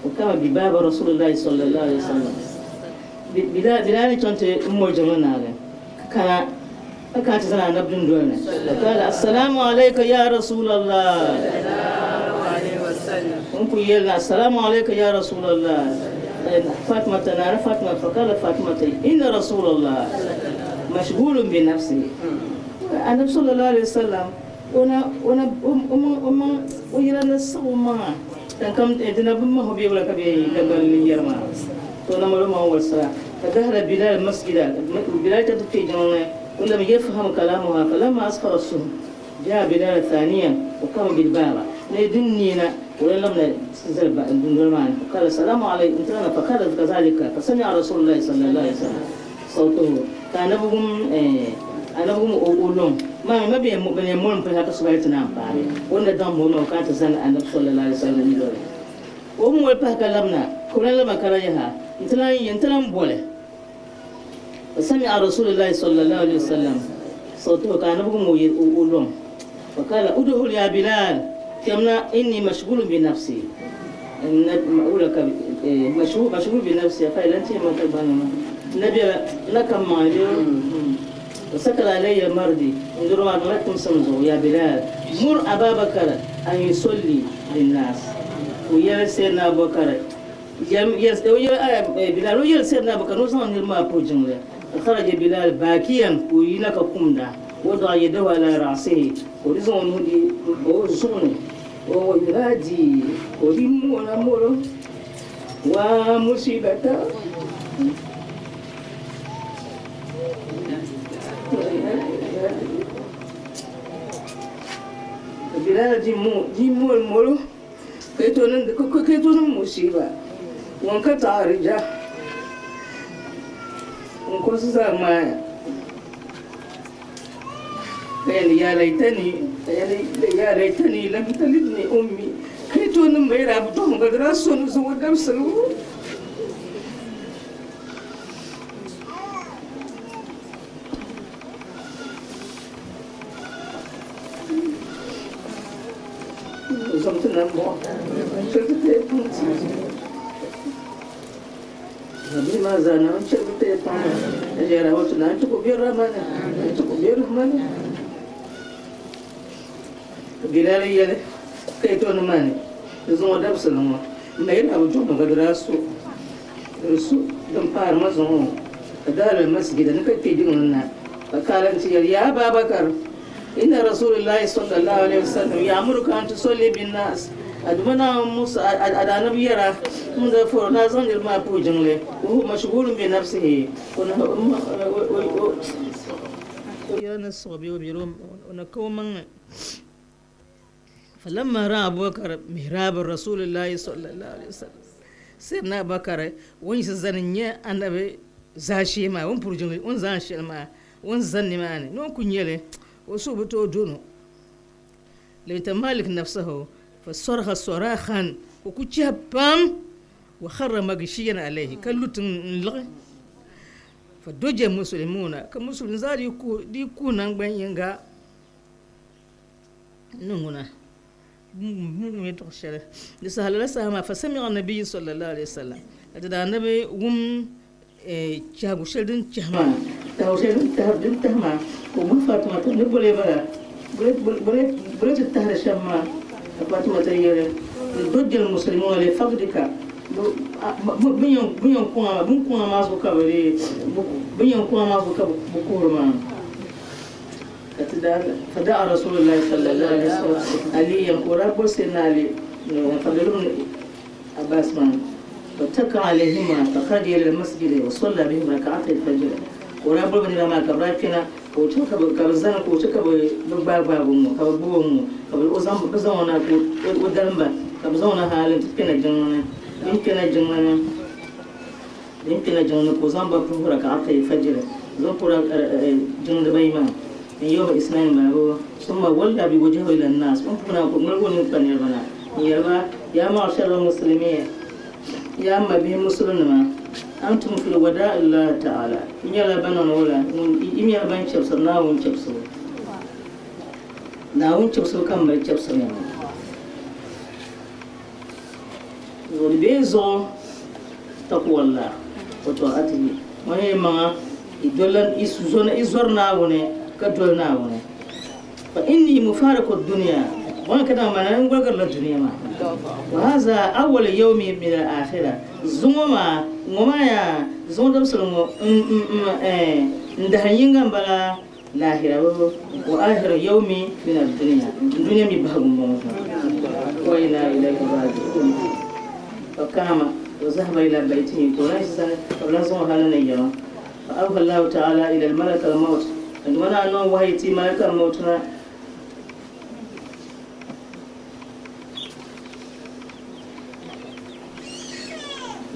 wa kama bi baba Rasulillahi sallallahu alaihi wasallam. Bilal Bilal ni chaŋ ti moli jiŋli naagi ka kana ka kana ti zani Anabi dundoli ni ka kala assalamu alayka ya Rasulallah. N ku yɛli na assalamu alayka ya Rasulallah. Fatima ta naara Fatima fa kala Fatima ta inna Rasulallah mashghulun bi nafsihi. Anabi sallallahu alaihi wasallam O na, o na, o, o maŋ, o maŋ, o yɛla ni siɣi o maŋa. Tan kam di na bi mahi o bɛ wula ka bɛ Dagbani ni yɛri maa. To o na mali o maŋ wolisira. Ka dahara Bilal masjida, Bilal chani ti kpe jiŋli ni, o lam yafham kalamuha falamma asfara subh jaa Bilal thaniyan wa qama bil baaba. Ni din neena ka o lan labina ti zali dundoli maa ni. Fa qala salamu alaykum n-ti lan na fa qala kazalika fa sami'a Rasulullahi sallallahu alaihi wasallam sawtahu ka Anabi wum Anabi wum o luŋ maa mi ma bɛ yɛn moli m-pahi hal ka subahi ti naan paagi. O ni daa daŋ moli maa o kana ti zani Anabi sallallahu alaihi wasallam doli. O bi moli pahi ka labina, ka o lan labina ka lahi yaha nti lan nti lan boli. Fa sami'a Rasulullahi sallallahu alaihi wasallam sawtahu ka Anabi wum o luŋ. Fa qala udkhul ya Bilal, kpɛmna inni mashghulun bi nafsi. Wula ka mashghul bi nafsi fa lan ti ma ka gbana ma na bela na kam maŋa ni bɛ sakala alayya mardi n doro maa niŋla timsim zuɣu ya Bilal mur Ababakar an yusalli linnas o yɛli Sayyidina Abubakar o yɛli Bilal o yɛli Sayyidina Abubakar ni o zaŋ niriba maa puhi jiŋli fa kharaja Bilal bakiyan ka o yina ka kumda wada'a yadahu ala ra'sihi ka o di zaŋ o nuhi di o zuɣu ni O yunadi o di mola molo wa musibata. Bilal di mo di mol molo kai to nan kai to nan musiba wan ka tarija n ko za maya Kayan ya laitani ya laitani lam talidni ummi kai to nin mai rabu to ga dira son zuwa damsalu zom ti nan bɔ shiri ti teei pun. Bihi maa zaa Naawuni chɛ bɛ taya paŋ ba ka yɛra o ti Naawuni ti ku be Rahmani, Naawuni ti ku be Rahmani. Ka Bilal yɛli, Ka yi tooni maa ni di zuŋɔ dabisili ŋɔ, m ma yi daa bi dɔɣi ma ka di daa so di so din paari ma zuŋɔ ŋɔ, ka daa lali masjida ni ka kpe jiŋli na, ka kaali nti yɛli, Yaa Aba Bakar, inna Rasulillahi sallallahu alaihi wasallam ya'muruka an tusalli binnas, a Duuma Naawuni muɣisi a daanabi yɛra, ŋun daa fɔr o ni a zaŋ niriba maa puhi jiŋli, wa huwa mashghulun bi nafsihi, o yɛla ni siɣi bee o bela o ni ka o maŋ ni. Falamma ra'a Abubakar mihrab Rasulillahi sallallahu alaihi wasallam Sayyidina Abubakar o ni yiɣisi zani n-nya Anabi zaashee maa, o ni puri jiŋli o ni zaŋ shɛli maa, o ni zani nimaani ni o ni kuli nya li, o suhu bi tooi dɔno. Lam yatamalik nafsahu fasaraha sarahan, o ku chihi pam, wa kharra maghshiyan alayhi, ka lu tiŋ n-liɣi. Fadoja musulimuuna, ka musulimi zaa dii kuhi naŋgban yiŋga ni ŋuna n yɛtɔɣ shɛli. Di saha lala saha maa fasami'a nabiyu sallallahu alaihi wasallam, ka ti Daanabi wum chahigu shɛli din chahi maa, tahigu shɛli din tahi maa, ka o bɔhi Fatimata ni boli bala, boli ti tahiri shɛm maa, ka Fatimata yɛli, Dojja al-muslimuuna li faqdika, bɛ yɛn kɔŋ a maa zuɣu ka bɛ kuhiri maa. Fada'a Rasulillahi sallallahu alaihi wasallam Aliyan, ka o daa boli Sayyidina Ali ni Fadl ibn Abbas maa, fattaka alaihima fakharaja ila al-masjid wa salla bihim rak'atay al-fajr, ka o daa boli bɛ niriba maa ka bɛ daa kpɛna ka o chaŋ ka bɛ zani ka o chɛ ka bɛ gbaai gbaagi o ŋ-ŋɔ ka bɛ gbubi o ŋ-ŋɔ ka bɛ o zaŋ bɛ zaŋ o na ka o dalim ba ka bɛ zaŋ o na hali nti kpɛna jiŋli ni bɛ ni kpɛna jiŋli ni. Din kpɛna jiŋli ka o zaŋ ba puhi rak'atay fajr zaŋ kura jiŋ dibayi maa min yawmi isnain babu summa walla bi wajhihi ila nnas o ni puhi na ka o ŋmaligi o nini kpa niriba na n-yɛli ba, Ya ma'shara al-muslimin, Ya m mabihi Musulinima, antum fil wada'i Allahi ta'ala, yi nyɛla ban niŋdi wula, yi nyɛla ban chɛbisiri Naawuni chɛbisibu, Naawuni chɛbisibu ka m mali chɛbisiri ya ŋɔ. Zuɣu bee zuɣu taqwallah wa ta'atihi ŋɔ nyɛ maŋa i zɔri Naawuni ka doli Naawuni fa inni mufariqu dunya ŋɔ ka dama mana n waligirila dunia maa wa haza awwal yawmi min al-akhirah zuŋɔ maa ŋɔ maa yaa zuŋɔ dabisili ŋɔ n dahin yinga n bala Lahira wa ahiru yawmi min ad-dunya, dunia mi bahigu m-bɔŋɔ wa inna ilayhi raji'un. Fa kaama wa zahaba ila baytihi, ka o lahi zani ka bɛ lahi zaŋ o hali ni yiŋa. Fa awha Allahu ta'ala ila al-malak al-mawt, ka Duuma Naa niŋ wahayi ti malaka al-mawt na.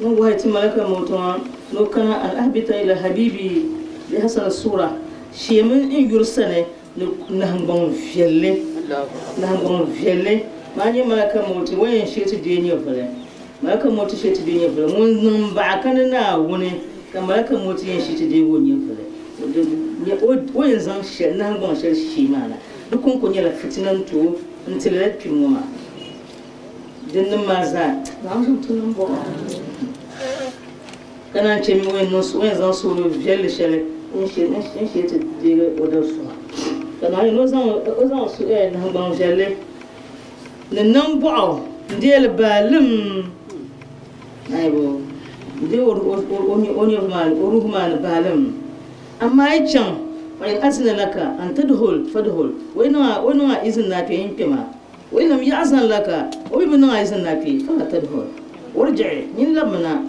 Niŋ wahayi ti malaka al-mawt ŋɔ ni o kana an ahbita ila habibi bi ahsani suura, sheemi n yuri sani ni nahingbaŋ viɛlli, nahingbaŋ viɛlli maa nyɛ malaka al-mawt ŋɔ yɛn shee ti deei nyɛvuli, malaka al-mawt shee ti deei nyɛvuli ŋun niŋ baɣa ka ni Naawuni ka malaka al-mawt yɛn shee ti deegi o nyɛvuli, o yɛn zaŋ shɛli nahingbaŋ shɛli shee maa na di kɔŋko nyɛla fitina n-ti o n-ti lala kpim ŋɔ maa. Dinnim maa zaa Naawuni tuni m-bɔŋɔ. Ka naan chɛ mi o yɛn zaŋ suhuri viɛlli shɛli n-shee ti deegi o dab suŋa. Ka Naawuni ni o zaŋ o nahingbaŋ viɛlli ni nambɔɣu n-deei li baalim aybo n-deei o nyɛvili maa ni o ruhi maa ni baalim. Amaa yi chaŋ, fa in azina laka an tadhul fadhul, o yi niŋ a izini ni a kpe yin kpɛm a. O yi lam ya'zan laka, o mi bi niŋ a izini ni a kpe, fala tadhul. Warji'i, nyin labimi na.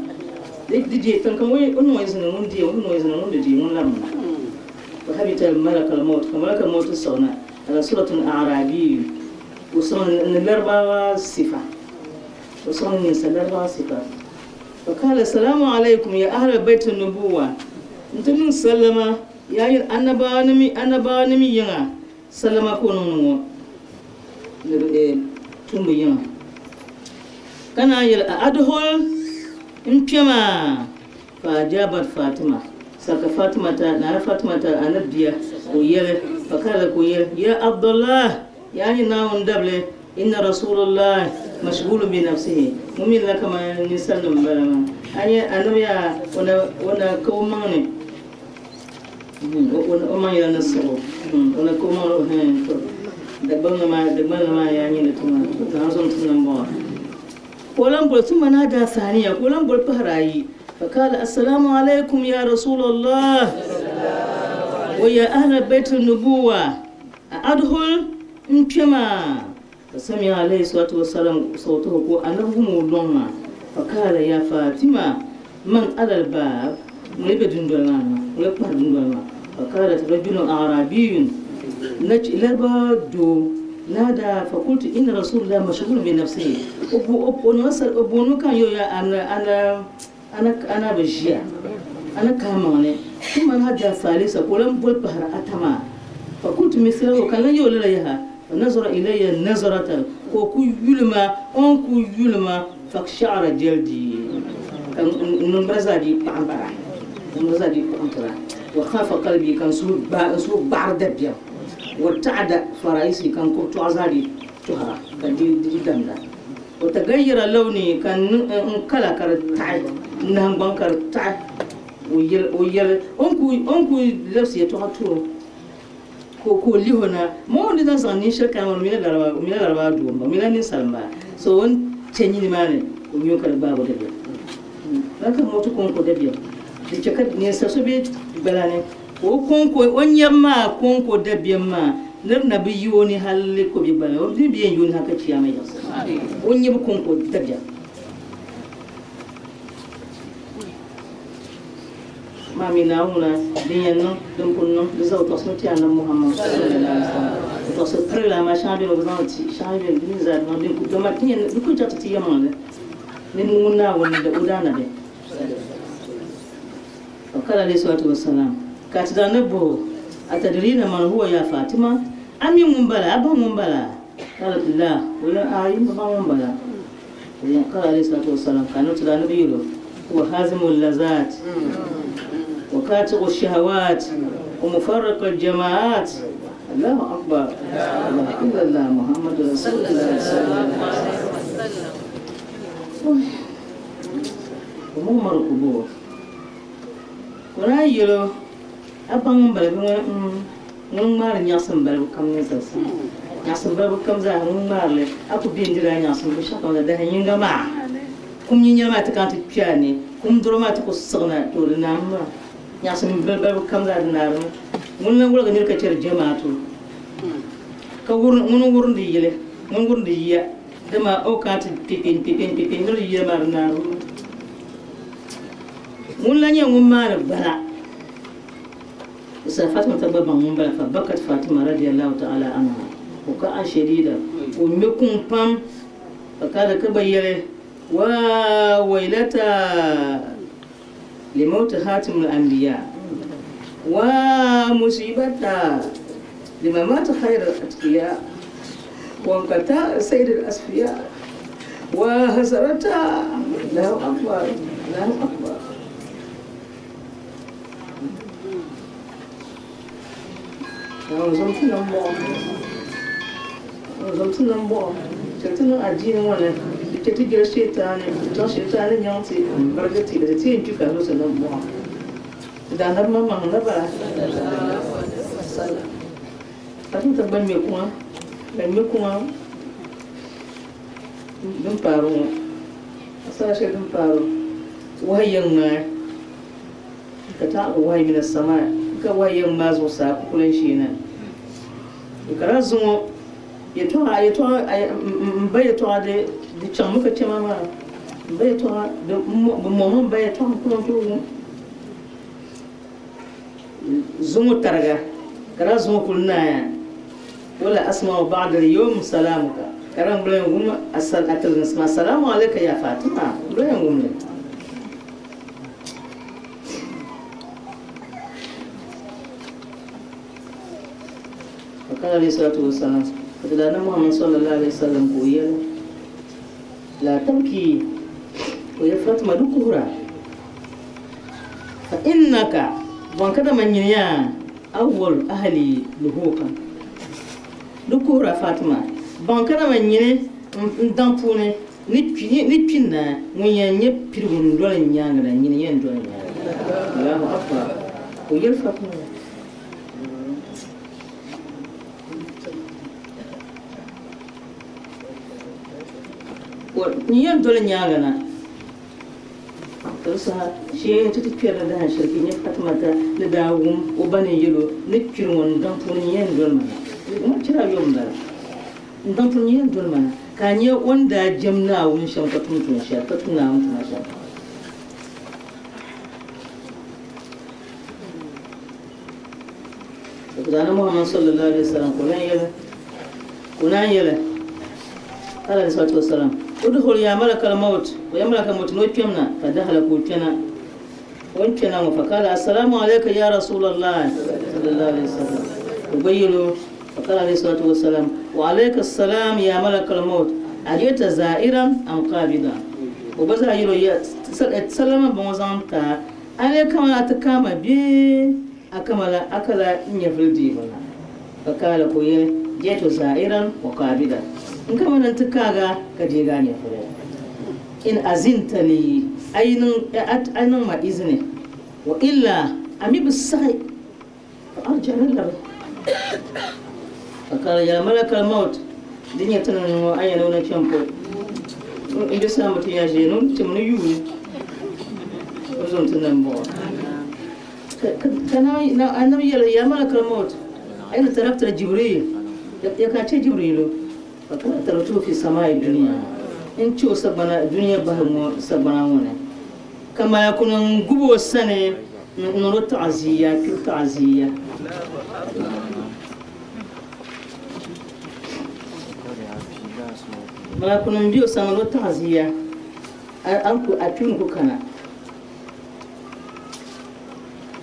Di je, tiŋ kam o yi niŋ o izini ŋun deei, o mi niŋ o izini ŋun bi deei, ŋun labimi na. Fa habita al-malak al-mawt, ka malak al-mawt siɣi na, ala suratin a'rabiy, o siɣi ni Laribawa sifa, o siɣi ni ninsal Laribawa sifa. Fa kala, Salamu alaykum ya ahla bayti nubuwa, n-ti niŋ sallama yaa yin annabawanim yiŋa. Salima ka o niŋdi ŋɔ ni bɛ tumbu yiŋa, ka naan yɛli, A adhul n kpɛma? Fa ajabat Fatima, saka Fatimata, Nana Fatimata Anabi bia, ka o yɛli, fa kala ka o yɛli, Ya Abdullah, yaa nyini Naawuni dabili, inna Rasulullah mashghulun bi nafsihi, ŋun mi la kamani ninsalinim m-bala maa. A nya anabi yaa o na o na ka o maŋ ni o maŋ yɛla ni siɣi o na ka o maŋ ni to Dagbaŋ maa Dagbaŋ maa yaa nyɛ ni tuma zaŋ zom ti niŋ bɔŋɔ ka o lan boli tuma naa daa saniya ka o lan boli pahiri ayi fakala assalamu alaikum ya rasulallah wa ya ahla baiti nubuwa a adhul n kpɛma Fasami'a alayhi salatu wasalam sawtahu ka o Anabi wum o lɔŋ maa, faqaala ya Fatima man ala al-baab, ŋuni be dundoli maa ni maa, ŋuni kpahiri dundoli maa, faqaalat rajulun a'rabiyun, Laribawa doo, naadaa faqultu inna Rasulullah mashghulun bi nafsihi, o booni mi ka n yɛli o yaa ana ana bi ʒiya ana kahi maŋ ni thumma naadaa thalitha ka o lan boli pahiri ata maa fakultu mithlahu ka n lan yɛl o lala yaha fa nazara ilayya nazaratan ka o ku yuli ma o ni ku yuli ma faksha'ara jaldi ka n niŋgbuna zaa dii kpaɣim bara n niŋgbuna zaa dii kpaɣim tira wa khafa qalbi ka n suhu gbaɣiri dabiɛm wa ta'ada fara'isi ka n kurituɣa zaa dii tɔhira ka di damda O tagayyara lawni ka n kala ka di taɣi, n nahingbaŋ ka di taɣi. O yɛli o ni ku labisi yɛtɔɣa ti o ka o lihi o na, ma o ni zaŋ zaŋ neen shɛli kana maa ni o mila Larabaa doo m-ba, o mila ninsal m-ba. So o ni chɛ nyini maa ni o nyo ka di gbaag o dabiɛm. Lala ka moto kɔŋko dabiɛm di chɛ ka ninsal so be gbala ni ka o kɔŋko o nyɛbu maa kɔŋko dabiɛm maa nir na bi yi o ni hali ka o be gbala ni, o mi bi yɛn yi o ni hali ka chiyaama yiɣisi. O nyɛbu kɔŋko dabiɛm. Maa mi Naawuni din yɛn niŋ, din pun niŋ, di zaa o tɔɣisimi ti Anabi Muhammad sallallahu alaihi wasallam. O tɔɣisi pirigili amaa shɛŋa beni o bi zaŋ li ti, shɛŋa beni di mi zaa di niŋ din ku dama ti yɛn di ku chaŋ ti ti yɛlimaŋli ni ŋun Naawuni ni o daanabi. Fakala alayhi salatu wasalam, ka ti daa ni bɔh o, Atadiriina man huwa ya Fatima? A mi ŋun bala? A baŋ ŋun bala? Qalat la, o yɛli, Aai, m bi baŋ ŋun bala. Qala alayhi salatu wasalam, ka ti daa ni bi yɛl o, Huwa hazimu lazat wa kati'u shahawat wa mufarriqu al-jama'at. Allahu akbar. La ilaha illallah Muhammadu Rasulullah sallallahu alaihi wasallam. Umar kubur. Ka o daa yɛl o, A baŋ ŋun bala bɛ ŋun ŋmaari nyaɣisim balibu kam ninsal sani. Nyaɣisim balibu kam zaa ŋun ŋmaari li, a ku be n-diri a nyaɣisim binshɛɣu kam zaa dahin yiŋga maa. Kum nyinyɛli maa ti kana ti kpe a ni, kum dɔro maa ti ku siɣina, to di naami maa. Nyaɣisim balibu kam zaa di naarimi. Ŋuni lan woligi nir ka chɛri jɛmaatu, ka ŋuni n-wurindi yili, ŋuni n-wurindi yiya, dama o kana ti kpe kpe n-kpe kpe n-kpe kpe nir yiya maa di naarimi. Ŋun la nyɛ ŋun maani gbala. Sa Fatima ta gba baŋ ŋun bala fa bakat Fatima radiyallahu ta'ala anha buka'a shadida ka o ŋme kuŋ pam fa kala ka gba yɛli wa waylata limawti hatimul anbiya wa musibata limamati khairil atqiya wa inqata sayyidil asfiya wa hasarata Allahu akbar Allahu akbar Zom ti niŋ bɔɣu chɛ ti niŋ adiini ŋɔ ni di chɛ ti jɛri Shetani n-chaŋ Shetani nyaŋ ti m-birigi ti di ti yɛn kpi ka zo ti niŋ bɔɣu ti daanabi maŋmaŋ na bala ka ti ti gba ŋme kuŋa ka ŋme kuŋa din paari ŋɔ asara shɛli din paari wahi yɛn ŋmaai ka taɣiri wahi mina samaa ka wahi yɛn ŋmaai zuɣusaa ku ku lan sheei na. Ka daa zuŋɔ yɛtɔɣa yɛtɔɣa m ba yɛtɔɣa di di chaŋmi ka chɛ ma maa m ba yɛtɔɣa di bɛ mɔmi m ba yɛtɔɣa n ku lan tooi wum zuŋɔ tariga ka daa zuŋɔ kuli naaya wala asma'u ba'da al-yawm salamuka ka daa m bi lan wum a tiliginsim assalamu alayka ya Fatima m bi lan wum li. Fakala alayhi salatu wasalam, ka ti Daadam Muhammad sallallahu alayhi wasallam ka o yɛli, La tabki, o yɛli Fatima di kuhira, fa innaka bɔn ka dama nyini yaa awwal ahli luhuqan. Di kuhira Fatima, bɔn ka dama nyini n daŋ puuni. Ni kpi na, ŋun yɛn nyɛ pirigu n-doli n nyaaŋa la, nyini yɛn doli n nyaaŋa. Allahu Akbar. Ka o yɛli Fatima, N yɛn doli nyaaŋa na. Ka di saha shee nti ti kpɛrila dahin shɛli ka yi nya Fatimata ni daa wum o ba ni yɛl o ni kpiri ŋɔ n daŋ puuni n yɛn doli ma na. Ŋɔ chira yom m-bala. N daŋ puuni n yɛn doli ma na ka a nya o ni daa jɛm Naawuni shɛm ka tum tuun shɛli, ka tum Naawuni tuma shɛm. Ka Annabi Muhammad sallallahu alaihi wasallam ka o lan yɛli, ka o naan yɛli, alayhi salatu wasalam, Udkhul ya malakal maut, o ya malakal maut ni o kpɛm na, fa dakhala ka o kpɛna, o ni kpɛna ŋɔ, fa kala assalamu alayka ya rasulallah sallallahu alaihi wasallam, ka o gba yɛli o, fa kala alayhi salatu wasalam, wa alayka assalam ya malakal maut, ajita za'iran am qabida, o gba zaa yɛli o ya sallama bɔŋɔ zaŋ ti a, a lee kamani a ti kaama bee a kamala a kala n nyɛvili deebu na? Ka kaala ka o yɛli, Ji'tu za'iran wa qabidan, N kamani n-ti kaag a ka deegi a nyɛvili. In azinta li, a yi niŋ ma izini, wa illa, a mi bi saɣi, fa arji ni labi. Ka kaala yɛli, Malakal maut, di nyɛ ti ni niŋ ŋɔ a yɛn o na chani pɔi. N be saamba ti ya ʒee ni tim ni yuuni o zo n-ti nam buɣa. Ka Annabi yɛli, Ya Malakal Maut, ayna tarakta Jibril? Ya ka a chɛ Jibrilu? Faqala taraktuhu fi samaa'i dunya, N chɛ o sagbana, dunia bahi ŋɔ sagbana ŋɔ ni. Ka malakuni n-gub o sani n-niŋd o taɣiziya, kpiri taɣiziya. Malakuni m-be o sani n-niŋd o taɣiziya, a kpiri ku kana.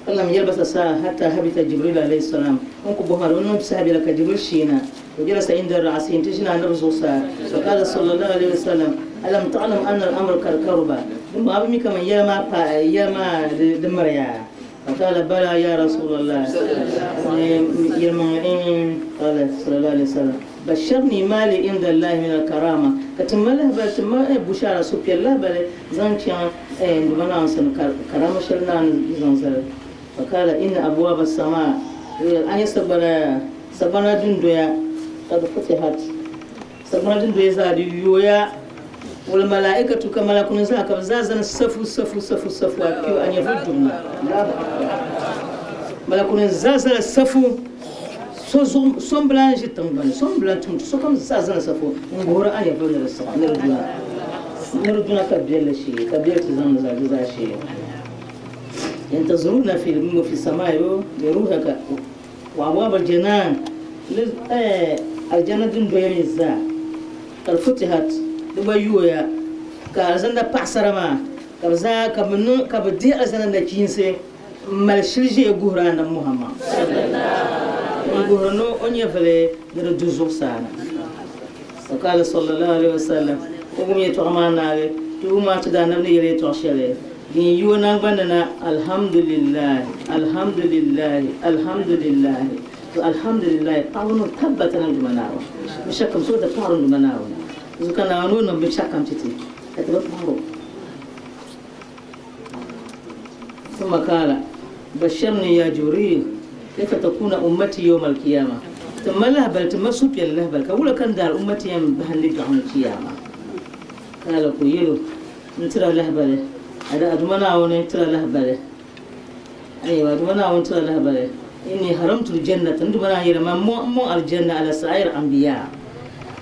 Falam yalbasa sa'a hatta habita Jibril alayhi salam n ku bɔhima di bi niŋ saha biɛla ka Jibril sheena wa jalasa inda ra'sihi nti ʒini Anabi zuɣusaa faqala sallallahu alayhi wa sallam alam ta'lam anna al-amra qad karuba dimbɔŋɔ a bi mi kaman yɛla maa paai yɛla maa di miriya faqala bala ya rasulallah yɛlimaŋli qala sallallahu alayhi wa sallam Basharni ma li inda Allahi min al-karama, ka ti ma lahibali, ti ma bushara, suhupiɛlli lahibali zaŋ chaŋ n Duuma Naawuni sani, karama shɛli Naawuni ni zaŋ zali. Faqala inna abwaba as-samaa, a nya sagbana, sagbana dundoya, qad futihat, sagbana dundoya zaa di yooya, wal malaaikatu, ka malaaikunim zaa ka bɛ zaa zani safu, safu, safu, safu, a kpe a nyɛvili dubu na. Allahu Akbar. Malaaikunim zaa zala safu. So zuɣu so n bi lahi ʒi tiŋgbani so n bi lahi tum sokam zaa zani safu n guhiri a nyɛvuli ni di siɣi ni di duna ni di duna ka biɛlli shee ka biɛli ti zaŋ di zaa di zaa shee yantaziruna fi fi samai bi ruhaka wa abwab aljanan ni aljanna dundoya mi zaa kad futihat di gba yooya ka alizanda paɣasara maa ka bi zaa ka bi niŋ ka bi dihi alizanda nachiinsi M mali shili ʒiya guhiri Anabi Muhammad n-guhiri ni o nyɛvili ni di du zuɣusaa na. Wa qaala sallallahu alayhi wa sallam, o wum yɛtɔɣa maa naagi, ti wum maa ti da Anabi ni yɛli yɛtɔɣ shɛli din yi o naŋgbani ni na, Alhamdulillahi, alhamdulillahi, alhamdulillahi. To alhamdulillahi paɣibu niŋ tabbata ni Duuma Naawuni. Binshɛɣu kam so ti paɣiri Duuma Naawuni. Zuɣu ka Naawuni o niŋ binshɛɣu kam ti ti, ka ti bi paɣiri o. ثم قال بشرني يا جبريل كيف تكون أمتي يوم القيامة ثم لهبل ثم سوبيا لهبل كولا كان دار أمتي يم بهن يوم القيامة قال كويلو نترى لهبل هذا أدمنا ونترى لهبل أيوة أدمنا ونترى لهبل إني حرمت الجنة ندمنا يرمى مو مو الجنة على سائر الأنبياء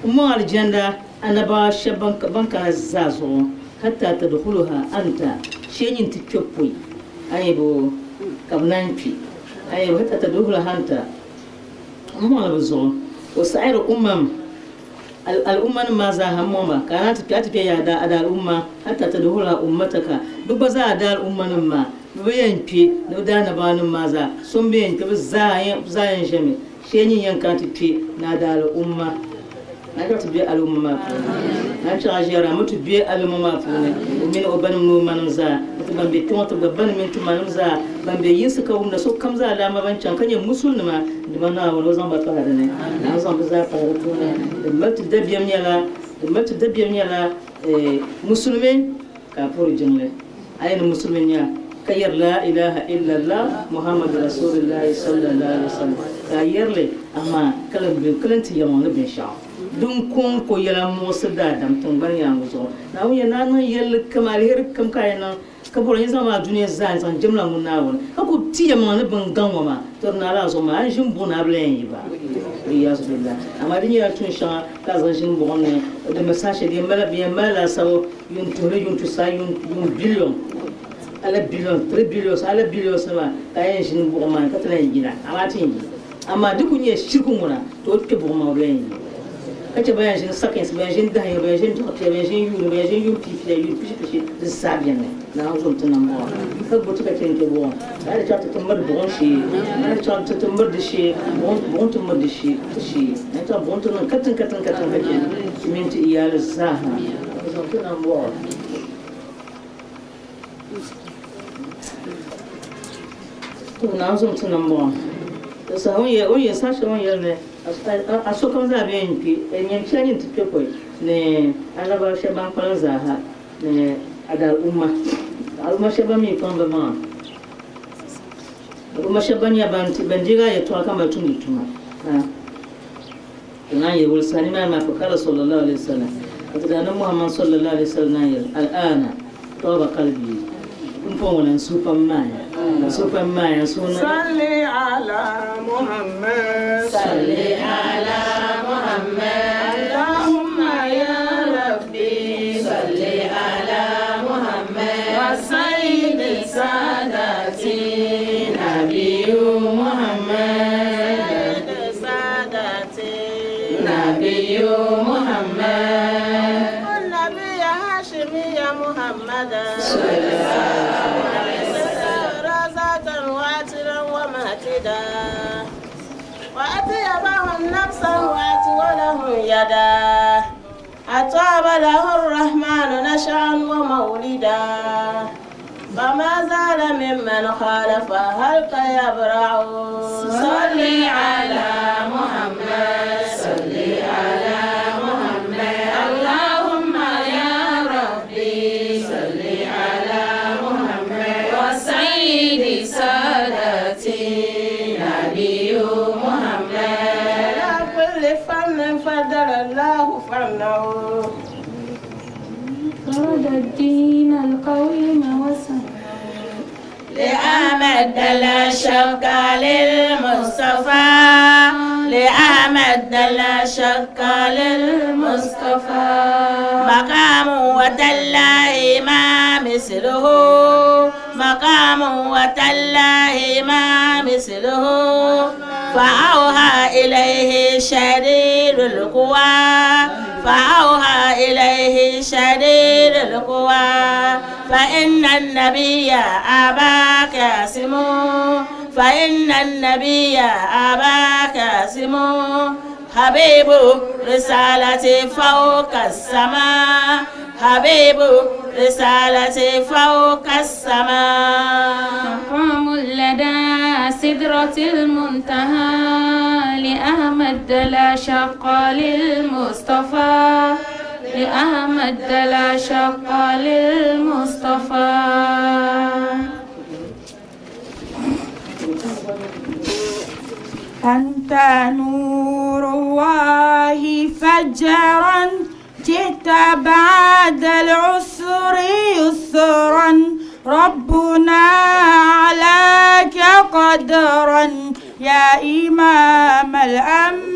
مو الجنة Annabawa shɛba ban kana zaa zuɣu, hatta tadkhuluha anta, shee nyin ti kpe pɔi, aybo, ka bɛ naan kpi, aybo, hatta tadkhuluha anta, m-mɔŋ li bɛ zuɣu, wa sa'ir umam, al'ummanim maa zaaha m-mɔŋ ba, ka a naan ti kpe, a ti kpe ya a daal'umma, hatta tadkhuluha ummataka, bɛ gba zaa daal'ummanim maa, bɛ bi yɛn kpi ni bɛ daannabawanim maa zaa, so m-bi yɛn kpi, bɛ zaa yɛn ʒemi. Shee nyin yɛn kana ti kpe ni a daal'umma, a chaŋ ti be al'umma maa puuni. A chaŋ a ʒiɛri a mi ti be al'umma maa puuni, o mini o banim ni o manim zaa, ni ti ban be kpe ŋɔ ti gba banim mini ti manim zaa, ban be yinsi ka wumda sokam zaa laamba ban chaŋ ka nyɛ musulinima, dama Naawuni o zaŋ ba pahi di ni, Naawuni zaŋ bɛ zaa pahi di puuni. Din mali ti dabiɛm nyɛla, din mali ti dabiɛm nyɛla. Musulimi ka a puhiri jiŋli, a yi ni musulimi nya ka yɛri laa ilaha illallah Muhammadu rasulillahi sallallahu alaihi wasallam ka a yɛri li amaa ka lan be ka lan ti yɛlimaŋ ni binshɛɣu din kɔŋko yɛla muɣisiri daadam tiŋgbani yaaŋa zuɣu. Naawuni yɛli ni a niŋ yɛlli kam aliheri kam ka a yi niŋ ka bɔri n yi zaŋ maa dunia zaa n-zaŋ jɛmla ŋun Naawuni ka ku ti yɛlimaŋli ni bɛn gaŋ ŋɔ maa, tɔ di naai lala zuɣu maa a ni ʒini buɣi ni a bi lan yɛn yi ba. Waliyazu billah. Amaa di nyɛla tuun shɛŋa ka a zaŋ ʒini buɣim ni di mi saha shɛli di yɛn mali bɛ yɛn mali laasabu yuun tuhili yuun tusa yuun yuun biliɔn ala biliɔn tiri biliɔns ala biliɔns nima ka a yɛn ʒini buɣim maa ni ka ti lan yina amaa ti yɛn yi amaa di ku nyɛ shiriku ŋuna to o kpe buɣim maa o bi lan yɛn yi. Ka chɛ ban yɛn ʒini sakinsi, ban yɛn ʒini dahin, ban yɛn ʒini dɔɣi pia, ban yɛn ʒini yuuni, ban yɛn ʒini yuun pia pia, yuun pishi pishi, di zaa beni. Naawuni zom ti nam buɣim, ka gbubi ti ka chɛ n-kpe buɣim. Ka a di chaŋ ti ti miri buɣim shee, a di chaŋ ti ti miri di shee, buɣim, buɣim ti miri di shee, ti shee. A di chaŋ buɣim ti niŋ katiŋ katiŋ katiŋ ka chɛ ti mini ti iyaali zaa ha. Zom ti nam buɣim. To Naawuni zom ti nam buɣim. Di saha o ni yɛli saha shɛli o ni yɛli ni a sokam zaa bɛ yɛn kpi, nyam chɛ nyin ti kpe pɔi ni anaba shɛba ban kpalim zaa ha ni a daal umma. Al'umma shɛba ban mi kpaŋ bɛ maŋa, al'umma shɛba ban nyɛ ban deegi a yɛtɔɣa ka mali tumdi tuma. Ka naan yɛli, Wuli saha nimaani maa fakala sallallahu alaihi wasallam, ka ti Daannabi Muhammad sallallahu alaihi wasallam naan yɛli, Al'aana taba qalbi, pumpɔŋɔ ŋɔ na n suhu pam maaya, n suhu pam maaya, n suhu na. Salli ala Muhammad. Salli ala Muhammad. Allahumma ya Rabbi. Salli ala Muhammad. Wa sayyidi sadati Nabiyyu Muhammad. Sayyidi sadati Nabiyyu Muhammad. النبي هاشمي محمدا رزاة واترا ومهتدا وأطيبهم نفسا وأطولهم يدا أطاب له الرحمن نشعا ومولدا فما زال ممن خالف هلك يبرع صل على محمد صل على محمد اللهم يا ربي صل على محمد وسيد سادتي نبي محمد على كل فن فضل الله فنه فرد الدين القويم وسنه لأحمد لا شك للمصطفى لأحمد لا شك للمصطفى مقام وتالله ما مثله مقام وتالله ما مثله فأوحى إليه شديد القوى فأوحى إليه شديد القوى فإن النبي أبا قاسم فإن النبي أبا قاسم حبيب رسالتي فوق السماء حبيب رسالتي فوق السماء مقام لدى سدرة المنتهى لأحمد لا شق للمصطفى لأحمد لا شق للمصطفى أنت نور الله فجرا جئت بعد العسر يسرا ربنا علاك قدرا يا إمام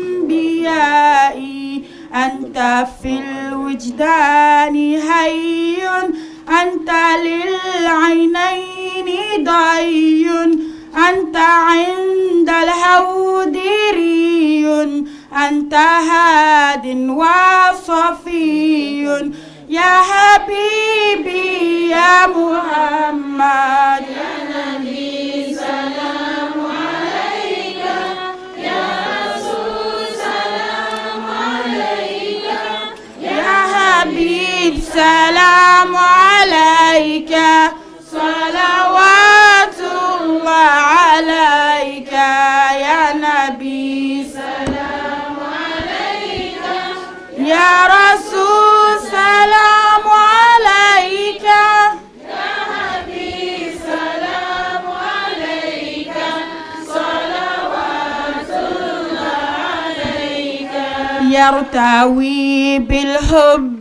الأنبياء أنت في الوجدان هي أنت للعينين ضي أنت عند الهود ري أنت هاد وصفي يا حبيبي يا محمد يا نبي سلام عليك يا رسول سلام عليك يا حبيب سلام عليك صلوات الله عليك يا نبي سلام عليك يا رسول سلام يرتوي بالحب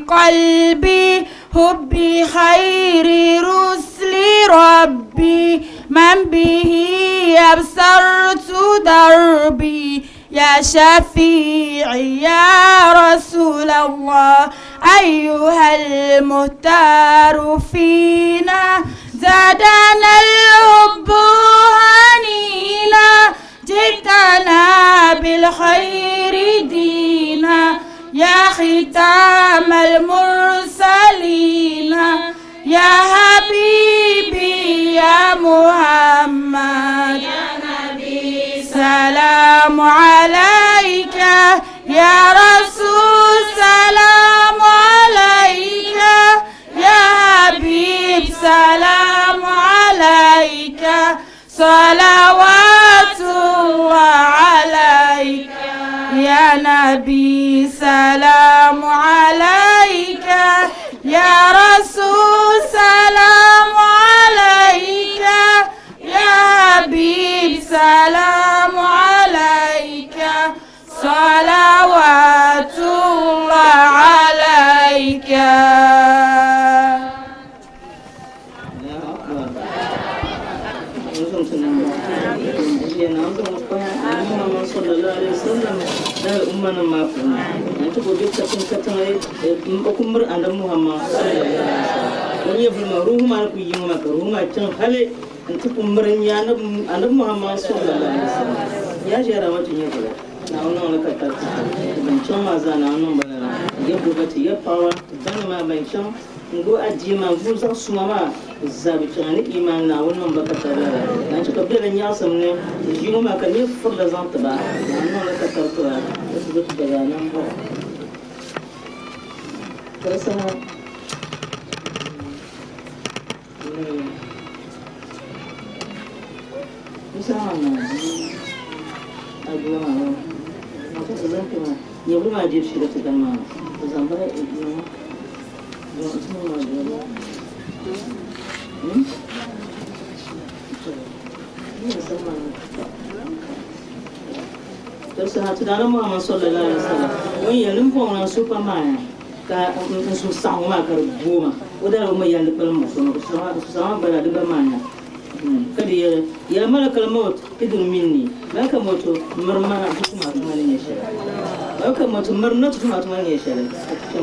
قلبي حب خير رسل ربي من به أبصرت دربي يا شفيعي يا رسول الله أيها المختار فينا زادنا الحب هنينا جئتنا بالخير دينا يا ختام المرسلين يا حبيبي يا محمد يا نبي سلام عليك يا رسول سلام عليك يا حبيب سلام عليك صلوات الله عليك يا نبي سلام عليك يا رسول سلام عليك يا حبيب سلام عليك صلوات الله عليك. Ngo addii maa vu zaɣ suma maa zabi chaŋ ni iman Naawuni niŋ ba ka tari lala na chɛ ka bela nyaɣisim ni ʒii ŋɔ maa ka nyɛ furila zaŋ ti ba Naawuni niŋla ka tari ti ba ka ti zo ti daga nam bɔɣu ka di saha di saha maa na adua maa maa ka zaŋ kpɛ maa nyɛvuli maa dibu shee ka ti gani maa bi zaŋ ba Tidana Muhammad sallallahu alaihi wasallam won yɛli n bɔŋɔ n supa maaya ka n su saɣaŋɔ maa ka di booma o dala o ma yɛli kpalim su saɣaŋɔ bala di ba maaya ka di yɛli ya malakal maut idun minni malakal maut mirma tukuma tuma ni nyɛ shɛli malakal maut mirna tukuma tuma ni nyɛ shɛli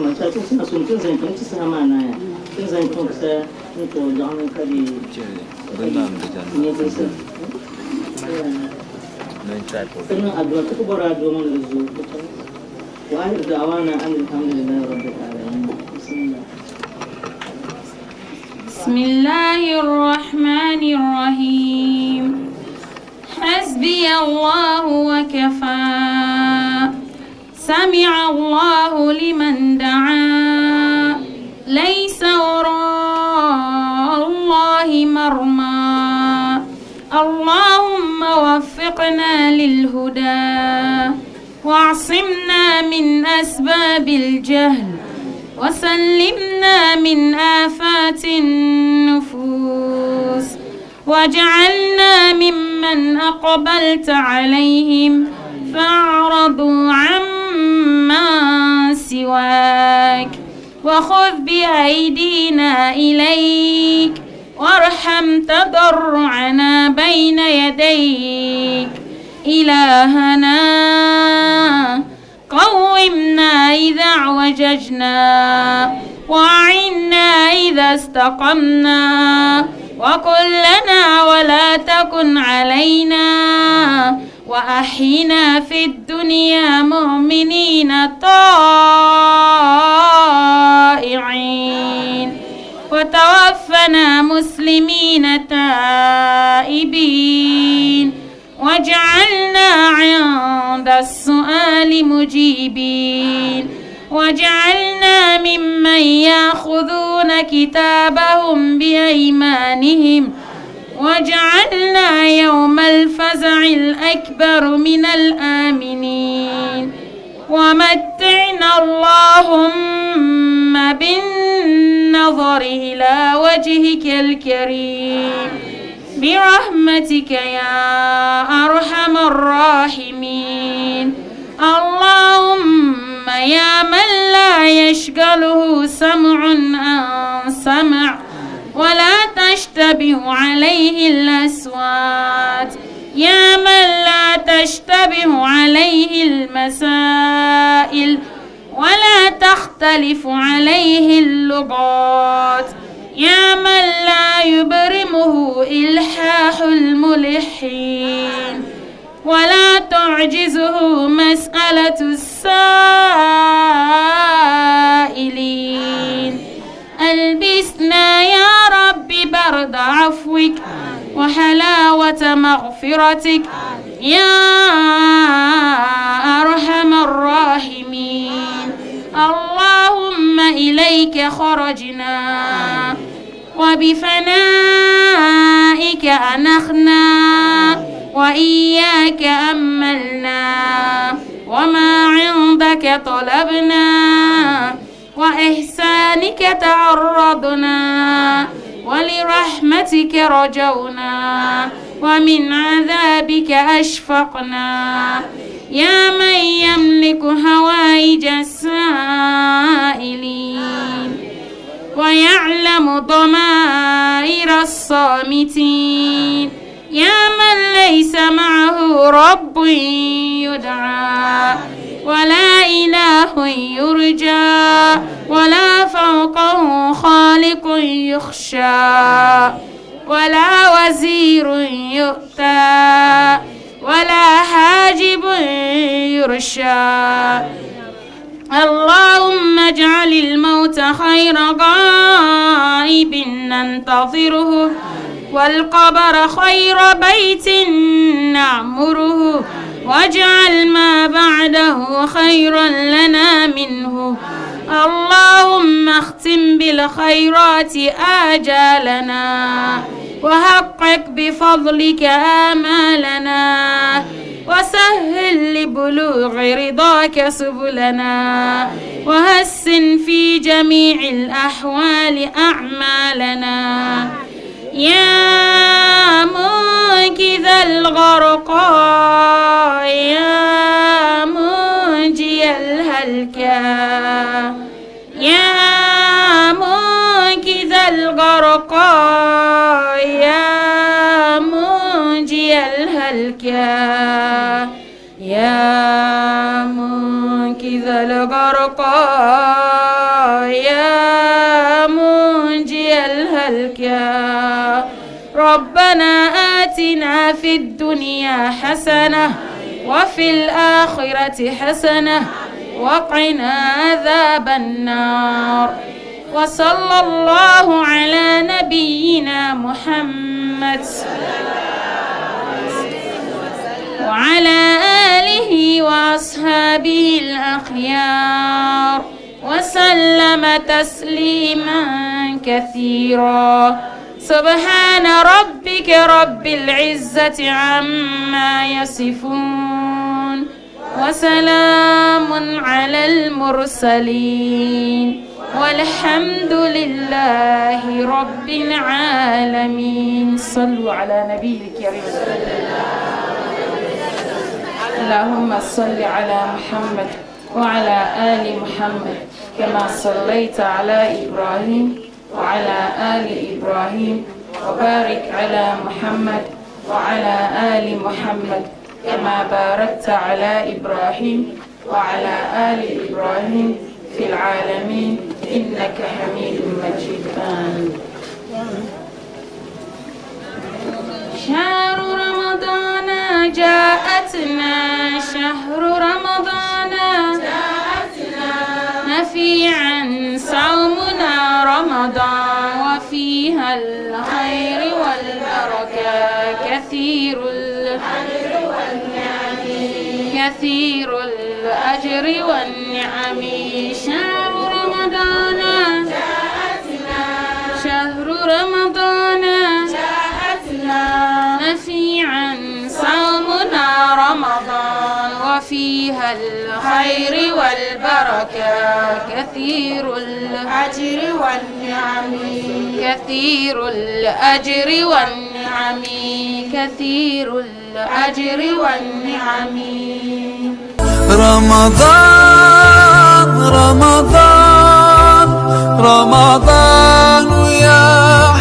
ma ta tun suna sun tun zan tun saha maa naaya tun zan tun sa n to jaɣami ka di nyɛ bisa sannan addu'a ta kubara addu'a mana da zuwa wa akhir da'wana an alhamdulillahi rabbil alamin. Bismillah. بسم الله الرحمن الرحيم. حسبي الله وكفى. سمع الله لمن دعا. ليس وراء الله مرمى. اللهم وفقنا للهدى واعصمنا من أسباب الجهل وسلمنا من آفات النفوس واجعلنا ممن أقبلت عليهم فأعرضوا عما سواك وخذ بأيدينا إليك وارحم تضرعنا بين يديك. إلهنا قومنا إذا اعوججنا وأعنا إذا استقمنا وقل لنا ولا تكن علينا وأحينا في الدنيا مؤمنين طائعين وتوفنا مسلمين تائبين واجعلنا عند السؤال مجيبين واجعلنا ممن يأخذون كتابهم بأيمانهم واجعلنا يوم الفزع الأكبر من الآمنين ومتعنا اللهم بالنظر إلى وجهك الكريم برحمتك يا أرحم الراحمين. اللهم يا من لا يشغله سمع عن سمع ولا تشتبه عليه الأصوات يا من لا تشتبه عليه المسائل ولا تختلف عليه اللغات يا من لا يبرمه إلحاح الملحين ولا تعجزه مسألة السائلين ألبسنا يا رب برد عفوك وحلاوة مغفرتك يا أرحم الراحمين اللهم إليك خرجنا وبفنائك أنخنا وإياك أملنا وما عندك طلبنا وإحسانك تعرضنا ولرحمتك رجونا ومن عذابك أشفقنا يا من يملك هوائج السائلين ويعلم ضمائر الصامتين يا من ليس معه رب يدعى ولا إله يرجى ولا فوقه خالق يخشى ولا وزير يؤتى ولا حاجب يرشى اللهم اجعل الموت خير غائب ننتظره والقبر خير بيت نعمره واجعل ما بعده خيرا لنا منه اللهم اختم بالخيرات آجالنا وحقق بفضلك آمالنا وسهل لبلوغ رضاك سبلنا وهسن في جميع الأحوال أعمالنا يا منقذ الغرقى يا منجي الهلكى يا منقذ الغرقى يا منجي الهلكى يا منقذ الغرقى يا منجي الهلكى ربنا آتنا في الدنيا حسنة وفي الآخرة حسنة وقنا عذاب النار وصلى الله على نبينا محمد وعلى آله وأصحابه الأخيار وسلم تسليما كثيرا سبحان ربك رب العزة عما يصفون وسلام على المرسلين والحمد لله رب العالمين صلوا على نبي الكريم اللهم صل على محمد وعلى آل محمد كما صليت على إبراهيم وعلى آل إبراهيم وبارك على محمد وعلى آل محمد كما باركت على إبراهيم وعلى آل إبراهيم في العالمين إنك حميد مجيد آمين شهر رمضان جاءتنا شهر رمضان جاءتنا نفيعا صومنا رمضان وفيها الخير والبركة كثير الأجر والنعم كثير الأجر والنعم شهر رمضان جاءتنا شهر رمضان جاءتنا نفيعا صومنا رمضان وفيها الخير والبركة كثير الأجر والنعم كثير الأجر والنعم كثير الأجر والنعم رمضان رمضان رمضان يا